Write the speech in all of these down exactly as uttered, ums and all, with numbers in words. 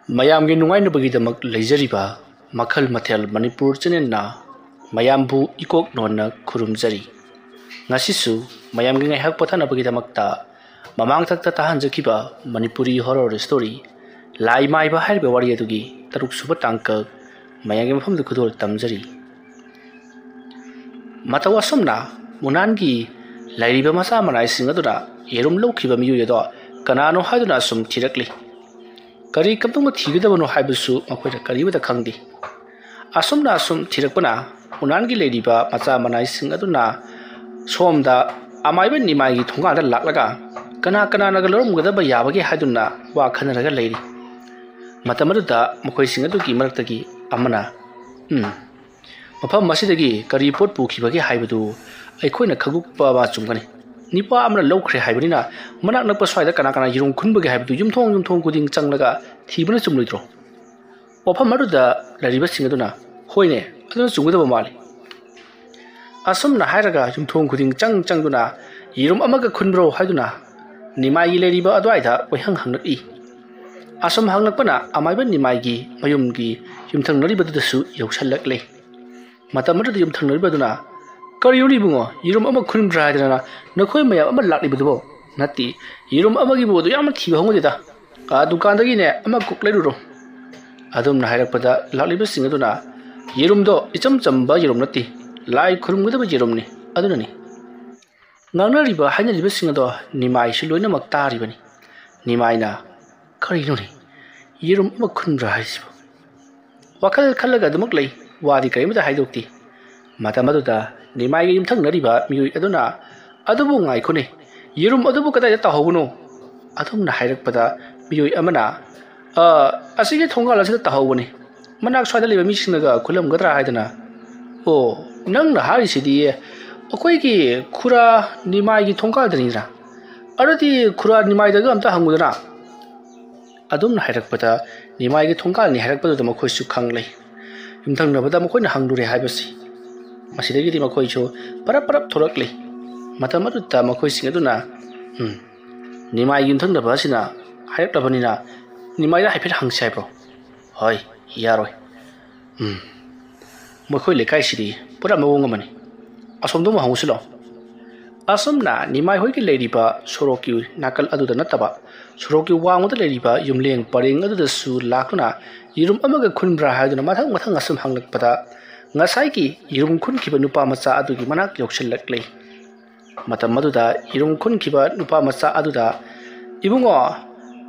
ꯃꯌꯥꯝꯒꯤ ꯅꯨꯡꯉꯥꯏꯅꯕꯒꯤꯗꯃꯛ ꯂꯩꯖꯔꯤꯕ ꯃꯈꯜ ꯃꯊꯦꯜ ꯃꯅꯤꯄꯨꯔ ꯆꯦꯅꯦꯜꯅ ꯃꯌꯥꯝꯕꯨ ꯏꯀꯣꯛ ꯅꯣꯟꯅ ꯈꯨꯔꯨꯝꯖꯔꯤ꯫ ꯉꯁꯤꯁꯨ ꯃꯌꯥꯝꯒꯤ ꯉꯥꯏꯍꯥꯛ ꯄꯣꯊꯥꯅꯕꯒꯤꯗꯃꯛꯇ ꯃꯃꯥꯡꯊꯛꯇ ꯇꯥꯍꯟꯖꯈꯤꯕ ꯃꯅꯤꯄꯨꯔꯤ ꯍꯣꯔꯣꯔ ꯁ꯭ꯇꯣꯔꯤ ꯂꯥꯏ ꯃꯥꯏꯕ ꯍꯥꯏꯔꯤꯕ ꯋꯥꯔꯤ ꯑꯗꯨꯒꯤ ꯇꯔꯨꯛ ꯁꯨꯕ ꯇꯥꯡꯀꯛ ꯃꯌꯥꯝꯒꯤ ꯃꯐꯝꯗ ꯈꯨꯗꯣꯜ ꯇꯝꯖꯔꯤ꯫ ꯃꯇꯧ ꯑꯁꯨꯝꯅ ꯃꯨꯅꯥꯟꯒꯤ ꯂꯩꯔꯤꯕ ꯃꯆꯥ ꯃꯅꯥꯏꯁꯤꯡ ꯑꯗꯨꯅ ꯌꯦꯔꯨꯝ ꯂꯧꯈꯤꯕ ꯃꯤꯑꯣꯏ ꯑꯗꯣ ꯀꯅꯥꯅꯣ ꯍꯥꯏꯗꯨꯅ ꯑꯁꯨꯝ ꯊꯤꯔꯛꯂꯤ꯫ ꯀꯔꯤ ꯀꯝꯗꯧꯅ ꯊꯤꯒꯗꯕꯅꯣ ꯍꯥꯏꯕꯁꯨ ꯃꯈꯣꯏꯅ ꯀꯔꯤꯃꯠꯇ ꯈꯪꯗꯦ꯫ ꯑꯁꯨꯝꯅ ꯑꯁꯨꯝ ꯊꯤꯔꯛꯄꯅ ꯃꯨꯅꯥꯟꯒꯤ ꯂꯩꯔꯤꯕ ꯃꯆꯥ ꯃꯅꯥꯏꯁꯤꯡ ꯑꯗꯨꯅ ꯁꯣꯝꯗ ꯑꯃꯥꯏꯕ ꯅꯤꯃꯥꯏꯒꯤ ꯊꯣꯡꯒꯥꯜꯗ ꯂꯥꯛꯂꯒ ꯀꯅꯥ ꯀꯅꯥꯅꯒ ꯂꯧꯔꯝꯒꯗꯕ ꯌꯥꯕꯒꯦ ꯍꯥꯏꯗꯨꯅ ꯋꯥ ꯈꯟꯅꯔꯒ ꯂꯩꯔꯤ꯫ ꯃꯇꯝ ꯑꯗꯨꯗ ꯃꯈꯣꯏꯁꯤꯡ ꯑꯗꯨꯒꯤ ꯃꯔꯛꯇꯒꯤ ꯑꯃꯅ, "ꯎꯝ, ꯃꯐꯝ ꯑꯁꯤꯗꯒꯤ ꯀꯔꯤ ꯄꯣꯠ ꯄꯨꯈꯤꯕꯒꯦ ꯍꯥꯏꯕꯗꯨ ꯑꯩꯈꯣꯏꯅ ꯈꯪꯗꯣꯛꯄ ꯑꯃ ꯆꯨꯝꯒꯅꯤ꯫ ꯅꯤꯄꯥ ꯑꯃꯅ ꯂꯧꯈ꯭ꯔꯦ ꯍꯥꯏꯕꯅꯤꯅ ꯃꯅꯥꯛ ꯅꯛꯄ ꯁ꯭ꯋꯥꯏꯗ ꯀꯅꯥ ꯀꯅꯥ ꯌꯦꯔꯨꯝ ꯈꯨꯟꯕꯒꯦ ꯍꯥꯏꯕꯗꯨ ꯌꯨꯝꯊꯣꯡ ꯌꯨꯝꯊꯣꯡ ꯈꯨꯗꯤꯡ ꯆꯪꯂꯒ ꯊꯤꯕꯅ ꯆꯨꯝꯂꯣꯏꯗ꯭ꯔꯣ?" ꯋꯥꯐꯝ ꯑꯗꯨꯗ ꯂꯩꯔꯤꯕꯁꯤꯡ ꯑꯗꯨꯅ, "ꯍꯣꯏꯅꯦ, ꯑꯗꯨꯅ ꯆꯨꯝꯒꯗꯕ ꯃꯥꯜꯂꯤ꯫" ꯑꯁꯨꯝꯅ ꯍꯥꯏꯔꯒ ꯌꯨꯝꯊꯣꯡ ꯈꯨꯗꯤꯡ ꯆꯪ ꯆꯪꯗꯨꯅ "ꯌꯦꯔꯨꯝ ꯑꯃꯒ ꯈꯨꯟꯕ꯭ꯔꯣ?" ꯍꯥꯏꯗꯨꯅ ꯅꯤꯃꯥꯏꯒꯤ ꯂꯩꯔꯤꯕ ꯑꯗꯨꯋꯥꯏꯗ ꯀꯣꯏꯍꯪ ꯍꯪꯂꯛꯏ꯫ ꯑꯁꯨꯝ ꯍꯪꯂꯛꯄꯅ ꯑꯃꯥꯏꯕ ꯅꯤꯃꯥꯏꯒꯤ ꯃꯌꯨꯝꯒꯤ ꯌꯨꯝꯊꯪꯅꯔꯤꯕꯗꯨꯗꯁꯨ ꯌꯧꯁꯜꯂꯛꯂꯦ꯫ ꯃꯇꯝ ꯑꯗꯨꯗ ꯌꯨꯝꯊꯪꯅꯔꯤꯕꯗꯨꯅ, "ꯀꯔꯤꯅꯣꯅꯦ ꯏꯕꯨꯡꯉꯣ, ꯌꯦꯔꯨꯝ ꯑꯃ ꯈꯨꯟꯕ꯭ꯔꯥ ꯍꯥꯏꯗꯅ ꯅꯈꯣꯏ ꯃꯌꯥꯝ ꯑꯃ ꯂꯥꯛꯂꯤꯕꯗꯨꯕꯣ?" "ꯅꯠꯇꯦ, ꯌꯦꯔꯨꯝ ꯑꯃꯒꯤꯕꯨ ꯑꯗꯨ ꯌꯥꯝꯅ ꯊꯤꯕ ꯍꯧꯅꯗꯦꯗ꯫ ꯑꯥ, ꯗꯨꯀꯥꯟꯗꯒꯤꯅꯦ ꯑꯃ ꯀꯣꯛ ꯂꯩꯔꯨꯔꯣ꯫" ꯑꯗꯨꯝꯅ ꯍꯥꯏꯔꯛꯄꯗ ꯂꯥꯛꯂꯤꯕꯁꯤꯡ ꯑꯗꯨꯅ, "ꯌꯦꯔꯨꯝꯗꯣ ꯏꯆꯝ ꯆꯝꯕ ꯌꯦꯔꯨꯝ ꯅꯠꯇꯦ, ꯂꯥꯏ ꯈꯨꯔꯨꯝꯒꯗꯕ ꯌꯦꯔꯨꯝꯅꯤ, ꯑꯗꯨꯅꯅꯤ꯫" ꯉꯥꯡꯅꯔꯤꯕ ꯍꯥꯏꯅꯔꯤꯕꯁꯤꯡ ꯑꯗꯣ ꯅꯤꯃꯥꯏꯁꯨ ꯂꯣꯏꯅꯃꯛ ꯇꯥꯔꯤꯕꯅꯤ꯫ ꯅꯤꯃꯥꯏꯅ, "ꯀꯔꯤꯅꯣꯅꯦ, ꯌꯦꯔꯨꯝ ꯑꯃ ꯈꯨꯟꯕ꯭ꯔꯥ ꯍꯥꯏꯁꯤꯕꯨ?" ꯋꯥꯈꯜ ꯈꯜꯂꯒ ꯑꯗꯨꯃꯛ ꯂꯩ, ꯋꯥꯗꯤ ꯀꯔꯤꯃꯇ ꯍꯥꯏꯗꯣꯛꯇꯦ꯫ ꯃꯇꯝ ꯑꯗꯨꯗ ꯅꯤꯃꯥꯏꯒꯤ ꯌꯨꯝꯊꯪꯅꯔꯤꯕ ꯃꯤꯑꯣꯏ ꯑꯗꯨꯅ, "ꯑꯗꯨꯕꯨ ꯉꯥꯏꯈꯣꯅꯦ, ꯌꯦꯔꯨꯝ ꯑꯗꯨꯕꯨ ꯀꯗꯥꯏꯗ ꯇꯥꯍꯧꯕꯅꯣ?" ꯑꯗꯨꯝꯅ ꯍꯥꯏꯔꯛꯄꯗ ꯃꯤꯑꯣꯏ ꯑꯃꯅ, "ꯑ, ꯑꯁꯤꯒꯤ ꯊꯣꯡꯒꯥꯜ ꯑꯁꯤꯗ ꯇꯥꯍꯧꯕꯅꯤ, ꯃꯅꯥꯛ ꯁ꯭ꯋꯥꯏꯗ ꯂꯩꯕ ꯃꯤꯁꯤꯡꯅꯒ ꯈꯨꯜꯂꯝꯒꯗ꯭ꯔꯥ ꯍꯥꯏꯗꯅ꯫" "ꯑꯣ, ꯅꯪꯅ ꯍꯥꯏꯔꯤꯁꯤꯗꯤ ꯑꯩꯈꯣꯏꯒꯤ ꯈꯨꯔꯥ ꯅꯤꯃꯥꯏꯒꯤ ꯊꯣꯡꯒꯥꯜꯗꯅꯤꯗꯅ꯫ ꯑꯗꯨꯗꯤ ꯈꯨꯔꯥ ꯅꯤꯃꯥꯏꯗꯒ ꯑꯝꯇ ꯍꯪꯉꯨꯗꯅ꯫" ꯑꯗꯨꯝꯅ ꯍꯥꯏꯔꯛꯄꯗ ꯅꯤꯃꯥꯏꯒꯤ ꯊꯣꯡꯒꯥꯜꯅꯤ ꯍꯥꯏꯔꯛꯄꯗꯨꯗ ꯃꯈꯣꯏꯁꯨ ꯈꯪꯂꯦ꯫ ꯌꯨꯝꯊꯪꯅꯕꯗ ꯃꯈꯣꯏꯅ ꯍꯪꯂꯨꯔꯦ ꯍꯥꯏꯕꯁꯤ꯫ ꯃꯁꯤꯗꯒꯤꯗꯤ ꯃꯈꯣꯏꯁꯨ ꯄꯔꯞ ꯄꯔꯞ ꯊꯣꯔꯛꯂꯤ꯫ ꯃꯇꯝ ꯑꯗꯨꯗ ꯃꯈꯣꯏꯁꯤꯡ ꯑꯗꯨꯅ, "ꯎꯝ, ꯅꯤꯃꯥꯏꯒꯤ ꯌꯨꯝꯊꯪꯅꯕ ꯑꯁꯤꯅ ꯍꯥꯏꯔꯛꯂꯕꯅꯤꯅ ꯅꯤꯃꯥꯏꯗ ꯍꯥꯏꯐꯦꯠ ꯍꯪꯁꯤ ꯍꯥꯏꯕ꯭ꯔꯣ? ꯍꯣꯏ, ꯌꯥꯔꯣꯏ꯫ ꯎꯝ, ꯃꯈꯣꯏ ꯂꯩꯀꯥꯏꯁꯤꯗꯤ ꯄꯨꯔꯥ ꯃꯑꯣꯡ ꯑꯃꯅꯤ꯫ ꯑꯁꯣꯝꯗ ꯑꯃꯨꯛ ꯍꯪꯉꯨꯁꯤ ꯂꯥꯛꯑꯣ꯫ ꯑꯁꯨꯝꯅ ꯅꯤꯃꯥꯏ ꯍꯣꯏꯒꯤ ꯂꯩꯔꯤꯕ ꯁꯣꯔꯣꯛꯀꯤ ꯅꯥꯀꯜ ꯑꯗꯨꯗ ꯅꯠꯇꯕ, ꯁꯣꯔꯣꯛꯀꯤ ꯋꯥꯡꯃꯗ ꯂꯩꯔꯤꯕ ꯌꯨꯝꯂꯦꯡ ꯄꯔꯦꯡ ꯑꯗꯨꯗꯁꯨ ꯂꯥꯛꯇꯨꯅ ꯌꯦꯔꯨꯝ ꯑꯃꯒ ꯈꯨꯟꯕ꯭ꯔꯥ ꯍꯥꯏꯗꯨꯅ ꯃꯊꯪ ꯃꯊꯪ ꯑꯁꯨꯝ ꯍꯪꯂꯛꯄꯗ, ꯉꯁꯥꯏꯒꯤ ꯌꯦꯔꯨꯝ ꯈꯨꯟꯈꯤꯕ ꯅꯨꯄꯥ ꯃꯆꯥ ꯑꯗꯨꯒꯤ ꯃꯅꯥꯛ ꯌꯧꯁꯤꯜꯂꯛꯂꯦ꯫ ꯃꯇꯝ ꯑꯗꯨꯗ ꯌꯦꯔꯨꯝ ꯈꯨꯟꯈꯤꯕ ꯅꯨꯄꯥ ꯃꯆꯥ ꯑꯗꯨꯗ, "ꯏꯕꯨꯡꯉꯣ,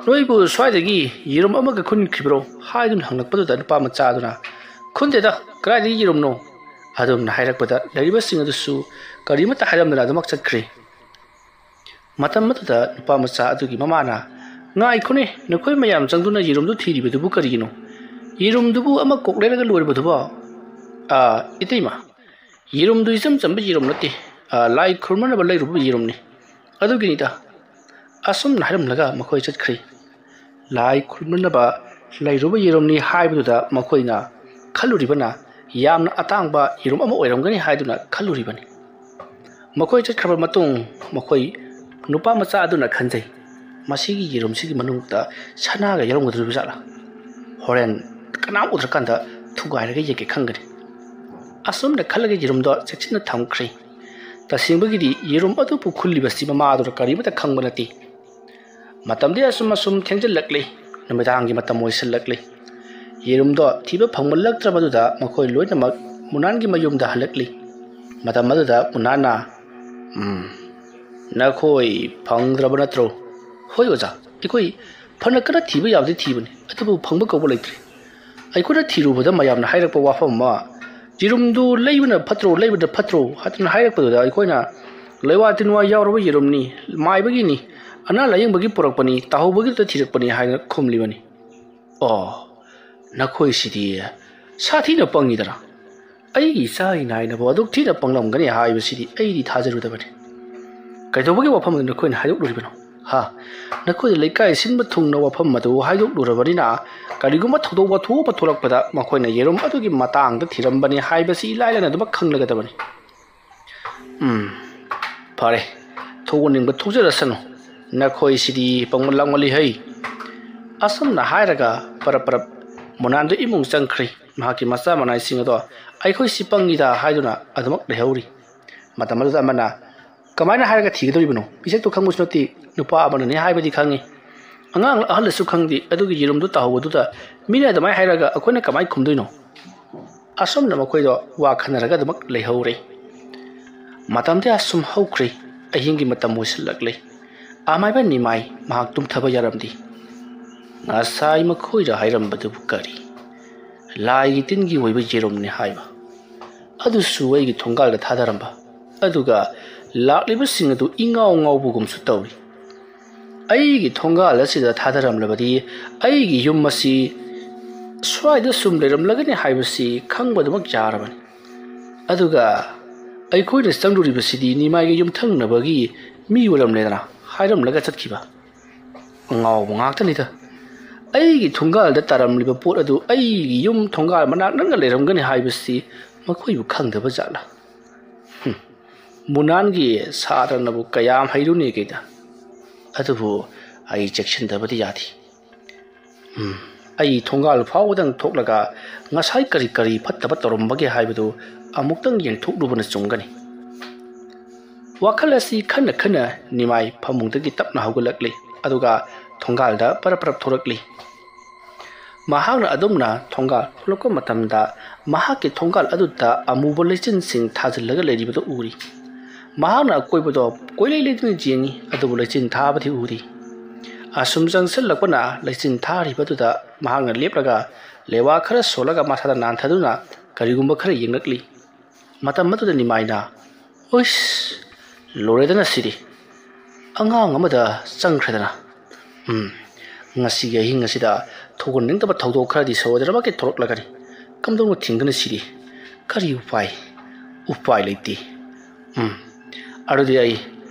ꯅꯣꯏꯕꯨ ꯁ꯭ꯋꯥꯏꯗꯒꯤ ꯌꯦꯔꯨꯝ ꯑꯃꯒ ꯈꯨꯟꯈꯤꯕ꯭ꯔꯣ?" ꯍꯥꯏꯗꯨꯅ ꯍꯪꯂꯛꯄꯗꯨꯗ ꯅꯨꯄꯥ ꯃꯆꯥ ꯑꯗꯨꯅ, "ꯈꯨꯟꯗꯦꯗ, ꯀꯗꯥꯏꯗꯒꯤ ꯌꯦꯔꯨꯝꯅꯣ?" ꯑꯗꯨꯝꯅ ꯍꯥꯏꯔꯛꯄꯗ ꯂꯩꯔꯤꯕꯁꯤꯡ ꯑꯗꯨꯁꯨ ꯀꯔꯤꯃꯠꯇ ꯍꯥꯏꯔꯝꯗꯅ ꯑꯗꯨꯃꯛ ꯆꯠꯈ꯭ꯔꯦ꯫ ꯃꯇꯝ ꯑꯗꯨꯗ ꯅꯨꯄꯥ ꯃꯆꯥ ꯑꯗꯨꯒꯤ ꯃꯃꯥꯅ, "ꯉꯥꯏꯈꯣꯅꯦ, ꯅꯈꯣꯏ ꯃꯌꯥꯝ ꯆꯪꯗꯨꯅ ꯌꯦꯔꯨꯝꯗꯨ ꯊꯤꯔꯤꯕꯗꯨꯕꯨ ꯀꯔꯤꯒꯤꯅꯣ? ꯌꯦꯔꯨꯝꯗꯨꯕꯨ ꯑꯃ ꯀꯣꯛ ꯂꯩꯔꯒ ꯂꯣꯏꯔꯕꯗꯨꯕꯣ?" "ꯑꯥ, ꯏꯇꯩꯃ, ꯌꯦꯔꯨꯝꯗꯨ ꯏꯆꯝ ꯆꯝꯕ ꯌꯦꯔꯨꯝ ꯅꯠꯇꯦ, ꯑꯥ, ꯂꯥꯏ ꯈꯨꯔꯨꯝꯅꯅꯕ ꯂꯩꯔꯨꯕ ꯌꯦꯔꯨꯝꯅꯤ꯫ ꯑꯗꯨꯒꯤꯅꯤꯗ꯫" ꯑꯁꯨꯝꯅ ꯍꯥꯏꯔꯝꯂꯒ ꯃꯈꯣꯏ ꯆꯠꯈ꯭ꯔꯦ꯫ ꯂꯥꯏ ꯈꯨꯔꯨꯝꯅꯅꯕ ꯂꯩꯔꯨꯕ ꯌꯦꯔꯨꯝꯅꯤ ꯍꯥꯏꯕꯗꯨꯗ ꯃꯈꯣꯏꯅ ꯈꯜꯂꯨꯔꯤꯕꯅ ꯌꯥꯝꯅ ꯑꯇꯥꯡꯕ ꯌꯦꯔꯨꯝ ꯑꯃ ꯑꯣꯏꯔꯝꯒꯅꯤ ꯍꯥꯏꯗꯨꯅ ꯈꯜꯂꯨꯔꯤꯕꯅꯤ꯫ ꯃꯈꯣꯏ ꯆꯠꯈ꯭ꯔꯕ ꯃꯇꯨꯡ ꯃꯈꯣꯏ ꯅꯨꯄꯥ ꯃꯆꯥ ꯑꯗꯨꯅ ꯈꯟꯖꯩ, "ꯃꯁꯤꯒꯤ ꯌꯦꯔꯨꯝꯁꯤꯒꯤ ꯃꯅꯨꯡꯗ ꯁꯅꯥꯒ ꯌꯥꯎꯔꯝꯒꯗꯧꯔꯤꯕ ꯖꯥꯠꯂꯥ? ꯍꯣꯔꯦꯟ ꯀꯅꯥꯝ ꯎꯗ꯭ꯔꯀꯥꯟꯗ ꯊꯨꯒꯥꯏꯔꯒ ꯌꯦꯡꯒꯦ ꯈꯪꯒꯅꯤ꯫" ꯑꯁꯨꯝꯅ ꯈꯜꯂꯒ ꯌꯦꯔꯨꯝꯗꯣ ꯆꯦꯛꯁꯤꯟꯅ ꯊꯝꯈ꯭ꯔꯦ꯫ ꯇꯁꯦꯡꯕꯒꯤꯗꯤ ꯌꯦꯔꯨꯝ ꯑꯗꯨꯕꯨ ꯈꯨꯜꯂꯤꯕꯁꯤ ꯃꯃꯥ ꯑꯗꯨꯅ ꯀꯔꯤꯃꯠꯇ ꯈꯪꯕ ꯅꯠꯇꯦ꯫ ꯃꯇꯝꯗꯤ ꯑꯁꯨꯝ ꯑꯁꯨꯝ ꯊꯦꯡꯖꯤꯜꯂꯛꯂꯦ꯫ ꯅꯨꯃꯤꯗꯥꯡꯒꯤ ꯃꯇꯝ ꯑꯣꯏꯁꯤꯜꯂꯛꯂꯦ꯫ ꯌꯦꯔꯨꯝꯗꯣ ꯊꯤꯕ ꯐꯪꯃꯜꯂꯛꯇ꯭ꯔꯕꯗꯨꯗ ꯃꯈꯣꯏ ꯂꯣꯏꯅꯃꯛ ꯃꯨꯅꯥꯟꯒꯤ ꯃꯌꯨꯝꯗ ꯍꯜꯂꯛꯂꯤ꯫ ꯃꯇꯝ ꯑꯗꯨꯗ ꯃꯨꯅꯥꯟꯅ, "ꯎꯝ, ꯅꯈꯣꯏ ꯐꯪꯗ꯭ꯔꯕ ꯅꯠꯇ꯭ꯔꯣ?" "ꯍꯣꯏ ꯑꯣꯖꯥ, ꯑꯩꯈꯣꯏ ꯐꯅ ꯀꯟꯅ ꯊꯤꯕ ꯌꯥꯕꯗꯤ ꯊꯤꯕꯅꯤ, ꯑꯗꯨꯕꯨ ꯐꯪꯕ ꯀꯧꯕ ꯂꯩꯇ꯭ꯔꯦ꯫ ꯑꯩꯈꯣꯏꯅ ꯊꯤꯔꯨꯕꯗ ꯃꯌꯥꯝꯅ ꯍꯥꯏꯔꯛꯄ ꯋꯥꯐꯝ ꯑꯃ, ꯌꯦꯔꯨꯝꯗꯨ ꯂꯩꯕꯅ ꯐꯠꯇ꯭ꯔꯣ, ꯂꯩꯕꯅ ꯐꯠꯇ꯭ꯔꯣ ꯍꯥꯏꯗꯨꯅ ꯍꯥꯏꯔꯛꯄꯗꯨꯗ ꯑꯩꯈꯣꯏꯅ ꯂꯩꯋꯥ ꯇꯤꯟꯋꯥ ꯌꯥꯎꯔꯕ ꯌꯦꯔꯨꯝꯅꯤ, ꯃꯥꯏꯕꯒꯤꯅꯤ, ꯑꯅꯥ ꯂꯥꯌꯦꯡꯕꯒꯤ ꯄꯨꯔꯛꯄꯅꯤ, ꯇꯥꯍꯧꯕꯒꯤꯗ ꯊꯤꯔꯛꯄꯅꯤ" ꯍꯥꯏꯅ ꯈꯨꯝꯂꯤꯕꯅꯤ꯫ "ꯑꯣ, ꯅꯈꯣꯏꯁꯤꯗꯤ ꯁꯥꯊꯤꯅ ꯄꯪꯉꯤꯗꯅ꯫ ꯑꯩꯒꯤ ꯏꯆꯥ ꯏꯅꯥꯏꯅꯕꯨ ꯑꯗꯨꯛ ꯊꯤꯅ ꯄꯪꯂꯝꯒꯅꯤ ꯍꯥꯏꯕꯁꯤꯗꯤ ꯑꯩꯗꯤ ꯊꯥꯖꯔꯨꯗꯕꯅꯤ꯫ ꯀꯩꯗꯧꯕꯒꯤ ꯋꯥꯐꯝ ꯑꯗꯨ ꯅꯈꯣꯏꯅ ꯍꯥꯏꯗꯣꯛꯂꯨꯔꯤꯕꯅꯣ? ꯍꯥ? ꯅꯈꯣꯏꯗ ꯂꯩꯀꯥꯏ ꯁꯤꯟꯕ ꯊꯨꯡꯅ ꯋꯥꯐꯝ ꯑꯗꯨ ꯍꯥꯏꯗꯣꯛꯂꯨꯔꯕꯅꯤꯅ, ꯀꯔꯤꯒꯨꯝꯕ ꯊꯧꯗꯣꯛ ꯋꯥꯊꯣꯛ ꯑꯃ ꯊꯣꯛꯂꯛꯄꯗ ꯃꯈꯣꯏꯅ ꯌꯦꯔꯨꯝ ꯑꯗꯨꯒꯤ ꯃꯇꯥꯡꯗ ꯊꯤꯔꯝꯕꯅꯤ ꯍꯥꯏꯕꯁꯤ ꯏꯂꯥꯏ ꯂꯥꯏꯅ ꯑꯗꯨꯃꯛ ꯈꯪꯂꯒꯗꯕꯅꯤ꯫" "ꯎꯝ, ꯐꯔꯦ, ꯊꯣꯛꯍꯟꯅꯤꯡꯕ ꯊꯣꯛꯆꯔꯁꯅꯨ꯫ ꯅꯈꯣꯏꯁꯤꯗꯤ ꯄꯪꯃꯟ ꯂꯥꯡꯃꯜꯂꯤ ꯍꯩ꯫ ꯑꯁꯨꯝꯅ ꯍꯥꯏꯔꯒ ꯄꯔꯞ ꯄꯔꯞ ꯃꯨꯅꯥꯟꯗꯨ ꯏꯃꯨꯡ ꯆꯪꯈ꯭ꯔꯦ꯫ ꯃꯍꯥꯛꯀꯤ ꯃꯆꯥ ꯃꯅꯥꯏꯁꯤꯡ ꯑꯗꯣ "ꯑꯩꯈꯣꯏꯁꯤ ꯄꯪꯉꯤꯗ" ꯍꯥꯏꯗꯨꯅ ꯑꯗꯨꯃꯛ ꯂꯩꯍꯧꯔꯤ꯫ ꯃꯇꯝ ꯑꯗꯨꯗ ꯑꯃꯅ "ꯀꯃꯥꯏꯅ ꯍꯥꯏꯔꯒ ꯊꯤꯒꯗꯧꯔꯤꯕꯅꯣ? ꯃꯤꯁꯛꯇꯨ ꯈꯪꯕꯁꯨ ꯅꯠꯇꯦ, ꯅꯨꯄꯥ ꯑꯃꯅꯅꯦ ꯍꯥꯏꯕꯗꯤ ꯈꯪꯉꯤ꯫ ꯑꯉꯥꯡ ꯑꯍꯜꯂꯁꯨ ꯈꯪꯗꯦ, ꯑꯗꯨꯒꯤ ꯌꯦꯔꯨꯝꯗꯨ ꯇꯥꯍꯧꯕꯗꯨꯗ ꯃꯤꯅ ꯑꯗꯨꯃꯥꯏꯅ ꯍꯥꯏꯔꯒ ꯑꯩꯈꯣꯏꯅ ꯀꯃꯥꯏꯅ ꯈꯨꯝꯗꯣꯏꯅꯣ?" ꯑꯁꯨꯝꯅ ꯃꯈꯣꯏꯗꯣ ꯋꯥ ꯈꯟꯅꯔꯒ ꯑꯗꯨꯃꯛ ꯂꯩꯍꯧꯔꯦ꯫ ꯃꯇꯝꯗꯤ ꯑꯁꯨꯝ ꯍꯧꯈ꯭ꯔꯦ꯫ ꯑꯍꯤꯡꯒꯤ ꯃꯇꯝ ꯑꯣꯏꯁꯤꯜꯂꯛꯂꯦ꯫ ꯑꯃꯥꯏꯕ ꯅꯤꯃꯥꯏ ꯃꯍꯥꯛ ꯇꯨꯝꯊꯕ ꯌꯥꯔꯝꯗꯦ꯫ "ꯉꯁꯥꯏ ꯃꯈꯣꯏꯗ ꯍꯥꯏꯔꯝꯕꯗꯨꯕꯨ ꯀꯔꯤ? ꯂꯥꯏꯒꯤ ꯇꯤꯟꯒꯤ ꯑꯣꯏꯕ ꯌꯦꯔꯨꯝꯅꯤ ꯍꯥꯏꯕ꯫ ꯑꯗꯨꯁꯨ ꯑꯩꯒꯤ ꯊꯣꯡꯒꯥꯜꯗ ꯊꯥꯗꯔꯝꯕ꯫ ꯑꯗꯨꯒ ꯂꯥꯛꯂꯤꯕꯁꯤꯡ ꯑꯗꯨ ꯏꯉꯥꯎ ꯉꯥꯎꯕꯒꯨꯝꯁꯨ ꯇꯧꯔꯤ꯫ ꯑꯩꯒꯤ ꯊꯣꯡꯒꯥꯜ ꯑꯁꯤꯗ ꯊꯥꯗꯔꯝꯂꯕꯗꯤ ꯑꯩꯒꯤ ꯌꯨꯝ ꯑꯁꯤ ꯁ꯭ꯋꯥꯏꯗ ꯁꯨꯝ ꯂꯩꯔꯝꯂꯒꯅꯤ ꯍꯥꯏꯕꯁꯤ ꯈꯪꯕ ꯑꯗꯨꯃꯛ ꯌꯥꯔꯕꯅꯤ꯫ ꯑꯗꯨꯒ ꯑꯩꯈꯣꯏꯅ ꯆꯪꯂꯨꯔꯤꯕꯁꯤꯗꯤ ꯅꯤꯃꯥꯏꯒ ꯌꯨꯝꯊꯪꯅꯕꯒꯤ ꯃꯤ ꯑꯣꯏꯔꯝꯂꯦꯗꯅ" ꯍꯥꯏꯔꯝꯂꯒ ꯆꯠꯈꯤꯕ꯫ ꯑꯉꯥꯎꯕ ꯉꯥꯛꯇꯅꯤꯗ꯫ ꯑꯩꯒꯤ ꯊꯣꯡꯒꯥꯜꯗ ꯇꯥꯔꯝꯂꯤꯕ ꯄꯣꯠ ꯑꯗꯨ ꯑꯩꯒꯤ ꯌꯨꯝ ꯊꯣꯡꯒꯥꯜ ꯃꯅꯥꯛ ꯅꯛꯅ ꯂꯩꯔꯝꯒꯅꯤ ꯍꯥꯏꯕꯁꯤ ꯃꯈꯣꯏꯕꯨ ꯈꯪꯗꯕ ꯖꯥꯠꯂꯥ? ꯍꯨꯝ, ꯃꯨꯅꯥꯟꯒꯤ ꯁꯥꯇ꯭ꯔꯅꯕꯨ ꯀꯌꯥꯝ ꯍꯩꯔꯨꯅꯦꯒꯦꯗ꯫ ꯑꯗꯨꯕꯨ ꯑꯩ ꯆꯦꯛꯁꯤꯟꯗꯕꯗꯤ ꯌꯥꯗꯦ꯫ ꯎꯝ, ꯑꯩ ꯊꯣꯡꯒꯥꯜ ꯐꯥꯎꯕꯗꯪ ꯊꯣꯛꯂꯒ ꯉꯁꯥꯏ ꯀꯔꯤ ꯀꯔꯤ ꯐꯠꯇꯕ ꯇꯧꯔꯝꯕꯒꯦ ꯍꯥꯏꯕꯗꯨ ꯑꯃꯨꯛꯇꯪ ꯌꯦꯡꯊꯣꯛꯂꯨꯕꯅ ꯆꯨꯝꯒꯅꯤ꯫ ꯋꯥꯈꯜ ꯑꯁꯤ ꯈꯟꯅ ꯈꯟꯅ ꯅꯤꯃꯥꯏ ꯐꯃꯨꯡꯗꯒꯤ ꯇꯞꯅ ꯍꯧꯒꯠꯂꯛꯂꯤ, ꯑꯗꯨꯒ ꯊꯣꯡꯒꯥꯜꯗ ꯄꯔꯞ ꯄꯔꯞ ꯊꯣꯔꯛꯂꯤ꯫ ꯃꯍꯥꯛꯅ ꯑꯗꯨꯝꯅ ꯊꯣꯡꯒꯥꯜ ꯊꯣꯛꯂꯛꯄ ꯃꯇꯝꯗ ꯃꯍꯥꯛꯀꯤ ꯊꯣꯡꯒꯥꯜ ꯑꯗꯨꯗ ꯑꯃꯨꯕ ꯂꯩꯆꯤꯟꯁꯤꯡ ꯊꯥꯖꯤꯜꯂꯒ ꯂꯩꯔꯤꯕꯗꯨ ꯎꯔꯤ꯫ ꯃꯍꯥꯛꯅ ꯑꯀꯣꯏꯕꯗꯣ ꯀꯣꯏꯂꯩ ꯂꯩꯗꯨꯅ ꯌꯦꯡꯉꯤ, ꯑꯗꯨꯕꯨ ꯂꯩꯆꯤꯟ ꯊꯥꯕꯗꯤ ꯎꯗꯦ꯫ ꯑꯁꯨꯝ ꯆꯪꯁꯤꯜꯂꯛꯄꯅ ꯂꯩꯆꯤꯟ ꯊꯥꯔꯤꯕꯗꯨꯗ ꯃꯍꯥꯛꯅ ꯂꯦꯞꯂꯒ ꯂꯩꯋꯥ ꯈꯔ ꯁꯣꯜꯂꯒ ꯃꯁꯥꯗ ꯅꯥꯟꯊꯗꯨꯅ ꯀꯔꯤꯒꯨꯝꯕ ꯈꯔ ꯌꯦꯡꯂꯛꯂꯤ꯫ ꯃꯇꯝ ꯑꯗꯨꯗ ꯅꯤꯃꯥꯏꯅ, "ꯎꯏꯁ, ꯂꯣꯏꯔꯦꯗꯅ ꯁꯤꯗꯤ꯫ ꯑꯉꯥꯡ ꯑꯃꯗ ꯆꯪꯈ꯭ꯔꯦꯗꯅ꯫ ꯎꯝ, ꯉꯁꯤꯒꯤ ꯑꯍꯤꯡ ꯑꯁꯤꯗ ꯊꯣꯛꯍꯟꯅꯤꯡꯗꯕ ꯊꯧꯗꯣꯛ ꯈꯔꯗꯤ ꯁꯣꯏꯗꯅꯃꯛꯀꯤ ꯊꯣꯛꯂꯛꯂꯒꯅꯤ꯫ ꯀꯝꯗꯧꯅ ꯊꯤꯡꯒꯅꯤ ꯁꯤꯗꯤ? ꯀꯔꯤ ꯎꯄꯥꯏ? ꯎꯄꯥꯏ ꯂꯩꯇꯦ꯫ ꯎꯝ, ꯑꯗꯨꯗꯤ ꯑꯩ